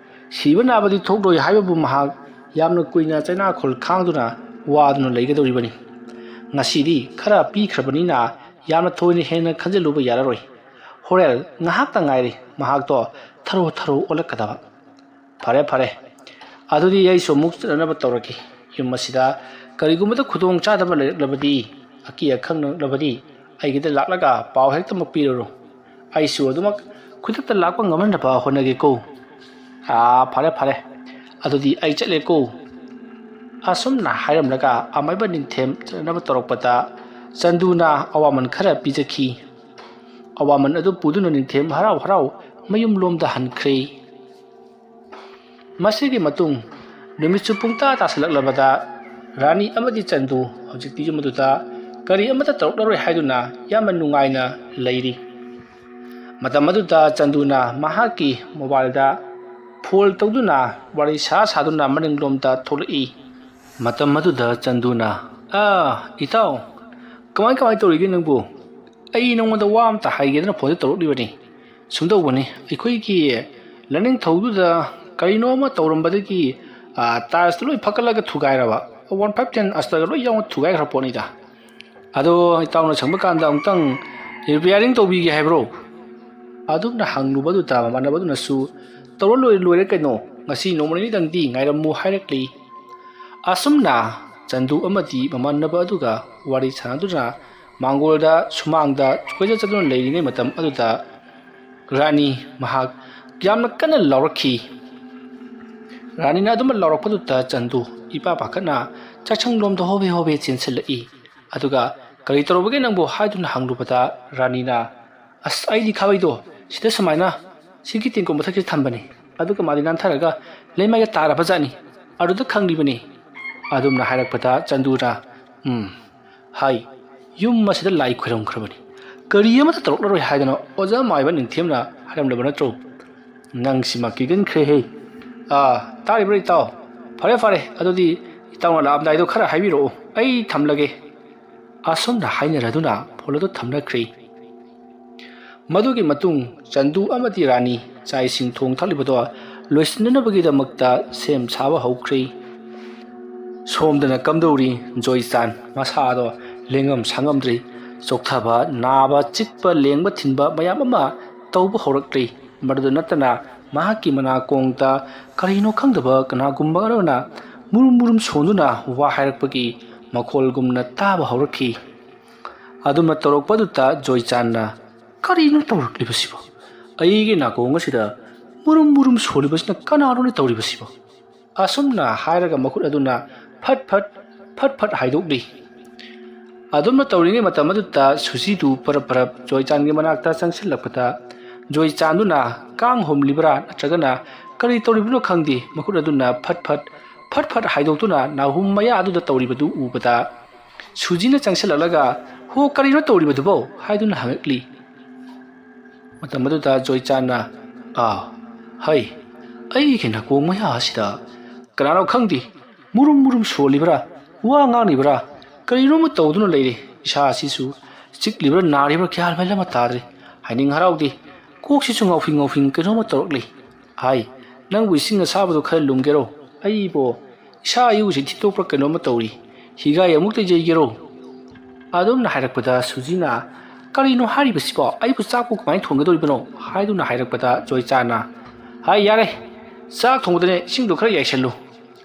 ꯁꯤꯕ ꯅꯥꯕꯗꯤ ꯊꯣꯛꯂꯣꯏ ꯍꯥꯏꯕꯕꯨ ꯃꯍꯥꯛ ꯌꯥꯝꯅ ꯀꯨꯏꯅ ꯆꯩꯅꯥꯈꯣꯜ ꯈꯥꯡꯗꯨꯅ ꯋꯥꯗꯨꯅ ꯂꯩꯒꯗꯧꯔꯤꯕꯅꯤ꯫ ꯉꯁꯤꯗꯤ ꯈꯔ ꯄꯤꯈ꯭ꯔꯕꯅꯤꯅ ꯌꯥꯝꯅ ꯊꯣꯏꯅ ꯍꯦꯟꯅ ꯈꯟꯖꯤꯜꯂꯨꯕ ꯌꯥꯔꯔꯣꯏ꯫ ꯍꯣꯔꯦꯟ ꯉꯥꯏꯍꯥꯛꯇ ꯉꯥꯏꯔꯦ ꯃꯍꯥꯛꯇꯣ ꯊꯔꯣ ꯊꯔꯣ ꯑꯣꯜꯂꯛꯀꯗꯕ꯫ ꯐꯔꯦ, ꯐꯔꯦ꯫ ꯑꯗꯨꯗꯤ ꯑꯩꯁꯨ ꯑꯃꯨꯛ ꯆꯠꯅꯅꯕ ꯇꯧꯔꯒꯦ꯫ ꯌꯨꯝ ꯑꯁꯤꯗ ꯀꯔꯤꯒꯨꯝꯕꯗ ꯈꯨꯗꯣꯡ ꯆꯥꯗꯕ ꯂꯩꯔꯛꯂꯕꯗꯤ, ꯑꯀꯤ ꯑꯈꯪ ꯅꯪꯂꯛꯂꯕꯗꯤ, ꯑꯩꯒꯤꯗ ꯂꯥꯛꯂꯒ ꯄꯥꯎ ꯍꯦꯛꯇꯃꯛ ꯄꯤꯔꯨꯔꯣ꯫ ꯑꯩꯁꯨ ꯑꯗꯨꯃꯛ ꯈꯨꯗꯛꯇ ꯂꯥꯛꯄ ꯉꯝꯍꯟꯅꯕ ꯍꯣꯠꯅꯒꯦꯀꯣ꯫ ꯑꯥ, ꯐꯔꯦ, ꯐꯔꯦ꯫ ꯑꯗꯨꯗꯤ ꯑꯩ ꯆꯠꯂꯦꯀꯣ꯫ ꯑꯁꯨꯝꯅ ꯍꯥꯏꯔꯝꯂꯒ ꯑꯃꯥꯏꯕ ꯅꯤꯡꯊꯦꯝ ꯆꯠꯅꯅꯕ ꯇꯧꯔꯛꯄꯗ, ꯆꯟꯗꯨꯅ ꯑꯋꯥꯃꯟ ꯈꯔ ꯄꯤꯖꯈꯤ꯫ ꯑꯋꯥꯃꯟ ꯑꯗꯨ ꯄꯨꯗꯨꯅ ꯅꯤꯡꯊꯦꯝ ꯍꯔꯥꯎ ꯍꯔꯥꯎ ꯃꯌꯨꯝꯂꯣꯝꯗ ꯍꯟꯈ꯭ꯔꯦ꯫ ꯃꯁꯤꯒꯤ ꯃꯇꯨꯡ ꯅꯨꯃꯤꯠꯁꯨ ꯄꯨꯡꯇꯥ ꯇꯥꯁꯤꯜꯂꯛꯂꯕꯗ, ꯔꯥꯅꯤ ꯑꯃꯗꯤ ꯆꯟꯗꯨ ꯍꯧꯖꯤꯛꯇꯤ ꯌꯨꯝ ꯑꯗꯨꯗ ꯀꯔꯤ ꯑꯃꯠꯇ ꯇꯧꯔꯛꯂꯔꯣꯏ ꯍꯥꯏꯗꯨꯅ ꯌꯥꯝꯅ ꯅꯨꯡꯉꯥꯏꯅ ꯂꯩꯔꯤ꯫ ꯃꯇꯝ ꯑꯗꯨꯗ ꯆꯟꯗꯨꯅ ꯃꯍꯥꯛꯀꯤ ꯃꯣꯕꯥꯏꯜꯗ ꯐꯣꯟ ꯇꯧꯗꯨꯅ ꯋꯥꯔꯤ ꯁꯥ ꯁꯥꯗꯨꯅ ꯃꯅꯤꯡꯂꯣꯝꯗ ꯊꯣꯛꯂꯛꯏ꯫ ꯃꯇꯝ ꯑꯗꯨꯗ ꯆꯟꯗꯨꯅ, "ꯑꯥ, ꯏꯇꯥꯎ, ꯀꯃꯥꯏ ꯀꯃꯥꯏ ꯇꯧꯔꯤꯒꯦ ꯅꯪꯕꯨ? ꯑꯩ ꯅꯉꯣꯟꯗ ꯋꯥ ꯑꯃꯇ ꯍꯥꯏꯒꯦꯗꯅ ꯐꯣꯟꯁꯦ ꯇꯧꯔꯛꯂꯤꯕꯅꯤ꯫ ꯁꯨꯝ ꯇꯧꯕꯅꯤ, ꯑꯩꯈꯣꯏꯒꯤ ꯂꯥꯏꯅꯤꯡꯊꯧꯗꯨꯗ ꯀꯔꯤꯅꯣ ꯑꯃ ꯇꯧꯔꯝꯕꯗꯒꯤ, ꯑꯥ, ꯇꯥꯏꯜꯁꯇꯨ ꯂꯣꯏ ꯐꯀꯠꯂꯒ ꯊꯨꯒꯥꯏꯔꯕ, ꯋꯥꯟ ꯐꯥꯏꯚ ꯇꯦꯟ ꯑꯁꯇꯔꯒ ꯂꯣꯏ ꯌꯥꯎꯅ ꯊꯨꯒꯥꯏꯈ꯭ꯔ ꯄꯣꯠꯅꯤꯗ꯫ ꯑꯗꯣ ꯏꯇꯥꯎꯅ ꯁꯪꯕ ꯀꯥꯟꯗ ꯑꯃꯨꯛꯇꯪ ꯔꯤꯄꯤꯌꯥꯔꯤꯡ ꯇꯧꯕꯤꯒꯦ ꯍꯥꯏꯕ꯭ꯔꯣ?" ꯑꯗꯨꯝꯅ ꯍꯪꯂꯨꯕꯗꯨꯗ ꯃꯃꯥꯟꯅꯕꯗꯨꯅꯁꯨ, "ꯇꯧꯔ ꯂꯣꯏꯔꯦ, ꯂꯣꯏꯔꯦ ꯀꯩꯅꯣ, ꯉꯁꯤ ꯅꯣꯡꯃ ꯅꯤꯅꯤꯗꯪꯗꯤ ꯉꯥꯏꯔꯝꯃꯨ" ꯍꯥꯏꯔꯛꯂꯤ꯫ ꯑꯁꯨꯝꯅ ꯆꯟꯗꯨ ꯑꯃꯗꯤ ꯃꯃꯥꯟꯅꯕ ꯑꯗꯨꯒ ꯋꯥꯔꯤ ꯁꯥꯟꯅꯗꯨꯅ ꯃꯥꯡꯒꯣꯜꯗ ꯁꯨꯃꯥꯡꯗ ꯀꯣꯏꯆꯠ ꯆꯠꯇꯨꯅ ꯂꯩꯔꯤꯉꯩ ꯃꯇꯝ ꯑꯗꯨꯗ ꯔꯥꯅꯤ ꯃꯍꯥꯛ ꯌꯥꯝꯅ ꯀꯟꯅ ꯂꯥꯎꯔꯛꯈꯤ꯫ ꯔꯥꯅꯤꯅ ꯑꯗꯨꯃꯛ ꯂꯥꯎꯔꯛꯄꯗꯨꯗ ꯆꯟꯗꯨ ꯏꯄꯥ ꯄꯥꯈꯠꯅ ꯆꯥꯛꯁꯪꯂꯣꯝꯗ ꯍꯣꯕꯦ ꯍꯣꯕꯦ ꯆꯦꯟꯁꯤꯜꯂꯛꯏ꯫ ꯑꯗꯨꯒ, "ꯀꯔꯤ ꯇꯧꯔꯕꯒꯦ ꯅꯪꯕꯨ?" ꯍꯥꯏꯗꯨꯅ ꯍꯪꯂꯨꯕꯗ ꯔꯥꯅꯤꯅ, "ꯑꯁ, ꯑꯩꯗꯤ ꯈꯥꯕꯩꯗꯣ ꯁꯤꯗ ꯁꯨꯃꯥꯏꯅ ꯁꯤꯒꯤ ꯇꯦꯡꯀꯣꯠ ꯃꯊꯛꯁꯤꯗ ꯊꯝꯕꯅꯤ, ꯑꯗꯨꯒ ꯃꯥꯗꯤ ꯅꯥꯟꯊꯔꯒ ꯂꯩꯃꯥꯏꯗ ꯇꯥꯔꯕ ꯖꯥꯠꯅꯤ, ꯑꯗꯨꯗ ꯈꯪꯂꯤꯕꯅꯤ"꯫ ꯑꯗꯨꯝꯅ ꯍꯥꯏꯔꯛꯄꯗ ꯆꯟꯗꯨꯅ, "ꯎꯝ, ꯍꯥꯏ, ꯌꯨꯝ ꯑꯁꯤꯗ ꯂꯥꯏ ꯈꯣꯏꯔꯝꯈ꯭ꯔꯕꯅꯤ, ꯀꯔꯤ ꯑꯃꯠꯇ ꯇꯧꯔꯛꯂꯔꯣꯏ ꯍꯥꯏꯗꯅ ꯑꯣꯖꯥ ꯃꯥꯏꯕ ꯅꯤꯡꯊꯦꯝꯅ ꯍꯥꯏꯔꯝꯂꯕ ꯅꯠꯇ꯭ꯔꯣ? ꯅꯪꯁꯤꯃ ꯀꯤꯒꯟꯈ꯭ꯔꯦꯍꯦ꯫ ꯑꯥ, ꯇꯥꯔꯤꯕ꯭ꯔꯥ ꯏꯇꯥꯎ? "ꯐꯔꯦ ꯐꯔꯦ, ꯑꯗꯨꯗꯤ ꯏꯇꯥꯎꯅ ꯂꯥꯛꯑꯝꯗꯥꯏꯗꯣ ꯈꯔ ꯍꯥꯏꯕꯤꯔꯛꯑꯣ, ꯑꯩ ꯊꯝꯂꯒꯦ"꯫ ꯑꯁꯨꯝꯅ ꯍꯥꯏꯅꯔꯗꯨꯅ ꯐꯣꯟ ꯑꯗꯨ ꯊꯝꯅꯈ꯭ꯔꯦ꯫ ꯃꯗꯨꯒꯤ ꯃꯇꯨꯡ ꯆꯟꯗꯨ ꯑꯃꯗꯤ ꯔꯥꯅꯤ ꯆꯥꯛ ꯏꯁꯤꯡ ꯊꯣꯡ ꯊꯥꯛꯂꯤꯕꯗꯣ ꯂꯣꯏꯁꯤꯟꯅꯅꯕꯒꯤꯗꯃꯛꯇ ꯁꯦꯝ ꯁꯥꯕ ꯍꯧꯈ꯭ꯔꯦ꯫ ꯁꯣꯝꯗꯅ ꯀꯝꯗꯧꯔꯤ ꯖꯣꯏꯆꯥꯟ? ꯃꯁꯥꯗꯣ ꯂꯦꯡꯉꯝ ꯁꯥꯉꯝꯗ꯭ꯔꯤ꯫ ꯆꯣꯛꯊꯕ, ꯅꯥꯕ, ꯆꯤꯛꯄ, ꯂꯦꯡꯕ ꯊꯤꯟꯕ ꯃꯌꯥꯝ ꯑꯃ ꯇꯧꯕ ꯍꯧꯔꯛꯂꯤ꯫ ꯃꯗꯨꯗ ꯅꯠꯇꯅ ꯃꯍꯥꯛꯀꯤ ꯃꯅꯥꯀꯣꯡꯗ ꯀꯔꯤꯅꯣ ꯈꯪꯗꯕ ꯀꯅꯥꯒꯨꯝꯕ ꯑꯃꯅ ꯃꯨꯔꯨꯝ ꯃꯨꯔꯨꯝ ꯁꯣꯟꯗꯨꯅ ꯋꯥ ꯍꯥꯏꯔꯛꯄꯒꯤ ꯃꯈꯣꯜꯒꯨꯝꯅ ꯇꯥꯕ ꯍꯧꯔꯛꯈꯤ꯫ ꯑꯗꯨꯝꯅ ꯇꯧꯔꯛꯄꯗꯨꯗ ꯖꯣꯏꯆꯥꯟꯅ, "ꯀꯔꯤꯅꯣ ꯇꯧꯔꯛꯂꯤꯕꯁꯤꯕꯣ? ꯑꯩꯒꯤ ꯅꯥꯀꯣꯡ ꯑꯁꯤꯗ ꯃꯨꯔꯨꯝ ꯃꯨꯔꯨꯝ ꯁꯣꯜꯂꯤꯕꯁꯤꯅ ꯀꯅꯥꯅꯣꯅꯦ ꯇꯧꯔꯤꯕꯁꯤꯕꯣ?" ꯑꯁꯨꯝꯅ ꯍꯥꯏꯔꯒ ꯃꯈꯨꯠ ꯑꯗꯨꯅ ꯐꯠ ꯐꯠ, ꯐꯠ ꯐꯠ ꯍꯥꯏꯗꯣꯛꯂꯤ꯫ ꯑꯗꯨꯝꯅ ꯇꯧꯔꯤꯉꯩ ꯃꯇꯝ ꯑꯗꯨꯗ ꯁꯨꯖꯤꯗꯨ ꯄꯔꯞ ꯄꯔꯞ ꯖꯣꯏꯆꯥꯟꯒꯤ ꯃꯅꯥꯛꯇ ꯆꯪꯁꯤꯜꯂꯛꯄꯗ, ꯖꯣꯏꯆꯥꯟꯗꯨꯅ ꯀꯥꯡ ꯍꯨꯝꯂꯤꯕ꯭ꯔꯥ ꯅꯠꯇ꯭ꯔꯒꯅ ꯀꯔꯤ ꯇꯧꯔꯤꯕꯅꯣ ꯈꯪꯗꯦ, ꯃꯈꯨꯠ ꯑꯗꯨꯅ ꯐꯠ ꯐꯠ, ꯐꯠ ꯐꯠ ꯍꯥꯏꯗꯣꯛꯇꯨꯅ ꯅꯥꯍꯨꯝ ꯃꯌꯥ ꯑꯗꯨꯗ ꯇꯧꯔꯤꯕꯗꯨ ꯎꯕꯗ, ꯁꯨꯖꯤꯅ ꯆꯪꯁꯤꯜꯂꯛꯂꯒ, "ꯍꯣ, ꯀꯔꯤꯅꯣ ꯇꯧꯔꯤꯕꯗꯨꯕꯣ?" ꯍꯥꯏꯗꯨꯅ ꯍꯪꯉꯛꯂꯤ꯫ ꯃꯇꯝ ꯑꯗꯨꯗ ꯖꯣꯏꯆꯥꯟꯅ, "ꯑꯥ, ꯍꯩ, ꯑꯩꯒꯤ ꯅꯥꯀꯣꯡ ꯃꯌꯥ ꯑꯁꯤꯗ ꯀꯅꯥꯅꯣ ꯈꯪꯗꯦ, ꯃꯨꯔꯨꯝ ꯃꯨꯔꯨꯝ ꯁꯣꯜꯂꯤꯕ꯭ꯔꯥ, ꯋꯥ ꯉꯥꯡꯂꯤꯕ꯭ꯔꯥ, ꯀꯔꯤꯅꯣꯃ ꯇꯧꯗꯨꯅ ꯂꯩꯔꯦ꯫ ꯏꯁꯥ ꯑꯁꯤꯁꯨ ꯆꯤꯛꯂꯤꯕ꯭ꯔꯥ, ꯅꯥꯔꯤꯕ꯭ꯔꯥ, ꯒ꯭ꯌꯥꯟ ꯃꯦꯟ ꯑꯃ ꯇꯥꯗ꯭ꯔꯦ꯫ ꯍꯥꯏꯅꯤꯡ ꯍꯥꯏꯔꯥꯎꯗꯦ꯫ ꯀꯣꯛꯁꯤꯁꯨ ꯉꯥꯎꯐꯤꯡ ꯉꯥꯎꯐꯤꯡ ꯀꯩꯅꯣꯝꯃ ꯇꯧꯔꯛꯂꯤ꯫ ꯍꯥꯏ, ꯅꯪꯕꯨ ꯏꯁꯤꯡ ꯑꯁꯥꯕꯗꯣ ꯈꯔ ꯂꯨꯝꯒꯦꯔꯣ? ꯑꯩꯕꯨ ꯏꯁꯥ ꯏꯎꯁꯤ ꯊꯤꯟꯗꯣꯛꯄ꯭ꯔꯥ ꯀꯩꯅꯣꯝꯃ ꯇꯧꯔꯤ꯫ ꯍꯤꯒꯥꯏ ꯑꯃꯨꯛꯇ ꯌꯩꯒꯦꯔꯣ?" ꯑꯗꯨꯝꯅ ꯍꯥꯏꯔꯛꯄꯗ ꯁꯨꯖꯤꯅ, "ꯀꯔꯤꯅꯣ ꯍꯥꯏꯔꯤꯕꯁꯤꯕꯣ? ꯑꯩꯕꯨ ꯆꯥꯛꯄꯨ ꯀꯃꯥꯏꯅ ꯊꯣꯡꯒꯗꯧꯔꯤꯕꯅꯣ?" ꯍꯥꯏꯗꯨꯅ ꯍꯥꯏꯔꯛꯄꯗ ꯖꯣꯏꯆꯥꯟꯅ, "ꯍꯥꯏ, ꯌꯥꯔꯦ, ꯆꯥꯛ ꯊꯣꯡꯕꯗꯅꯦ ꯏꯁꯤꯡꯗꯣ ꯈꯔ ꯌꯥꯏꯁꯜꯂꯨ꯫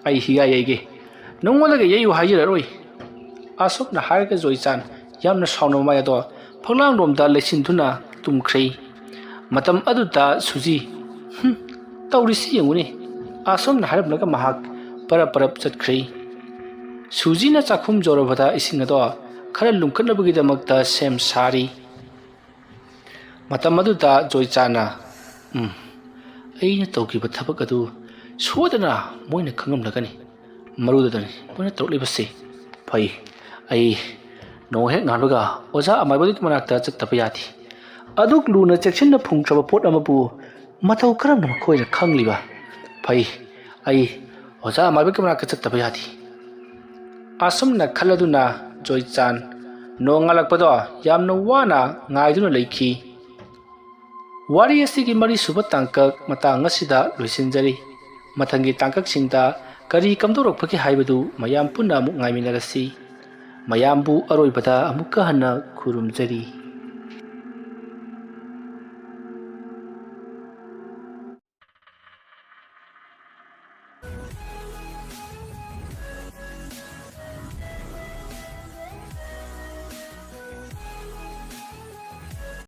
ꯑꯩ ꯍꯤꯒꯥꯏ ꯌꯩꯒꯦ꯫ ꯅꯉꯣꯟꯗꯒ ꯌꯩꯌꯨ ꯍꯥꯏꯖꯔꯔꯣꯏ"꯫ ꯑꯁꯨꯝꯅ ꯍꯥꯏꯔꯒ ꯖꯣꯏꯆꯥꯟ ꯌꯥꯝꯅ ꯁꯥꯎꯅꯕ ꯃꯥꯏ ꯑꯗꯣ ꯐꯛꯂꯥꯡꯂꯣꯝꯗ ꯂꯩꯁꯤꯟꯗꯨꯅ ꯇꯨꯝꯈ꯭ꯔꯦ꯫ ꯃꯇꯝ ꯑꯗꯨꯗ ꯁꯨꯖꯤ, "ꯍꯨꯝ, ꯇꯧꯔꯤꯁꯤ ꯌꯦꯡꯉꯨꯅꯦ"꯫ ꯑꯁꯨꯝꯅ ꯍꯥꯏꯔꯝꯂꯒ ꯃꯍꯥꯛ ꯄꯔꯞ ꯄꯔꯞ ꯆꯠꯈ꯭ꯔꯦ꯫ ꯁꯨꯖꯤꯅ ꯆꯥꯛꯈꯨꯝ ꯌꯧꯔꯕꯗ ꯏꯁꯤꯡ ꯑꯗꯣ ꯈꯔ ꯂꯨꯝꯈꯠꯅꯕꯒꯤꯗꯃꯛꯇ ꯁꯦꯝ ꯁꯥꯔꯤ꯫ ꯃꯇꯝ ꯑꯗꯨꯗ ꯖꯣꯏꯆꯥꯟꯅ, "ꯎꯝ, ꯑꯩꯅ ꯇꯧꯈꯤꯕ ꯊꯕꯛ ꯑꯗꯨ ꯁꯣꯏꯗꯅ ꯃꯣꯏꯅ ꯈꯪꯂꯝꯂꯒꯅꯤ꯫ ꯃꯔꯨꯗꯨꯗꯅꯤ ꯃꯣꯏꯅ ꯇꯧꯔꯛꯂꯤꯕꯁꯤ꯫ ꯐꯩ, ꯑꯩ ꯅꯣꯡ ꯍꯦꯛ ꯉꯥꯟꯕꯒ ꯑꯣꯖꯥ ꯑꯃꯥꯏꯕꯗꯨꯒꯤ ꯃꯅꯥꯛꯇ ꯆꯠꯇꯕ ꯌꯥꯗꯦ꯫ ꯑꯗꯨꯛ ꯂꯨꯅ ꯆꯦꯛꯁꯤꯟꯅ ꯐꯨꯝꯈ꯭ꯔꯕ ꯄꯣꯠ ꯑꯃꯕꯨ ꯃꯇꯧ ꯀꯔꯝꯅ ꯃꯈꯣꯏꯅ ꯈꯪꯂꯤꯕ? ꯐꯩ, ꯑꯩ ꯑꯣꯖꯥ ꯑꯃꯥꯏꯕꯒꯤ ꯃꯅꯥꯛꯇ ꯆꯠꯇꯕ ꯌꯥꯗꯦ꯫ ꯑꯁꯨꯝꯅ ꯈꯜꯂꯗꯨꯅ ꯖꯣꯏꯆꯥꯟ ꯅꯣꯡꯉꯥꯜꯂꯛꯄꯗꯣ ꯌꯥꯝꯅ ꯋꯥꯅ ꯉꯥꯏꯗꯨꯅ ꯂꯩꯈꯤ꯫ ꯋꯥꯔꯤ ꯑꯁꯤꯒꯤ ꯃꯔꯤꯁꯨꯕ ꯇꯥꯡꯀꯛ ꯃꯇꯥꯡ ꯑꯁꯤꯗ ꯂꯣꯏꯁꯤꯟꯖꯔꯤ꯫ ꯃꯊꯪꯒꯤ ꯇꯥꯡꯀꯛꯁꯤꯡꯗ ꯀꯔꯤ ꯀꯝꯗꯧꯔꯛꯄꯒꯦ ꯍꯥꯏꯕꯗꯨ ꯃꯌꯥꯝ ꯄꯨꯟꯅ ꯑꯃꯨꯛ ꯉꯥꯏꯃꯤꯟꯅꯔꯁꯤ꯫ ꯃꯌꯥꯝꯕꯨ ꯑꯔꯣꯏꯕꯗ ꯑꯃꯨꯛꯀ ꯍꯟꯅ ꯈꯨꯔꯨꯝꯖꯔꯤ꯫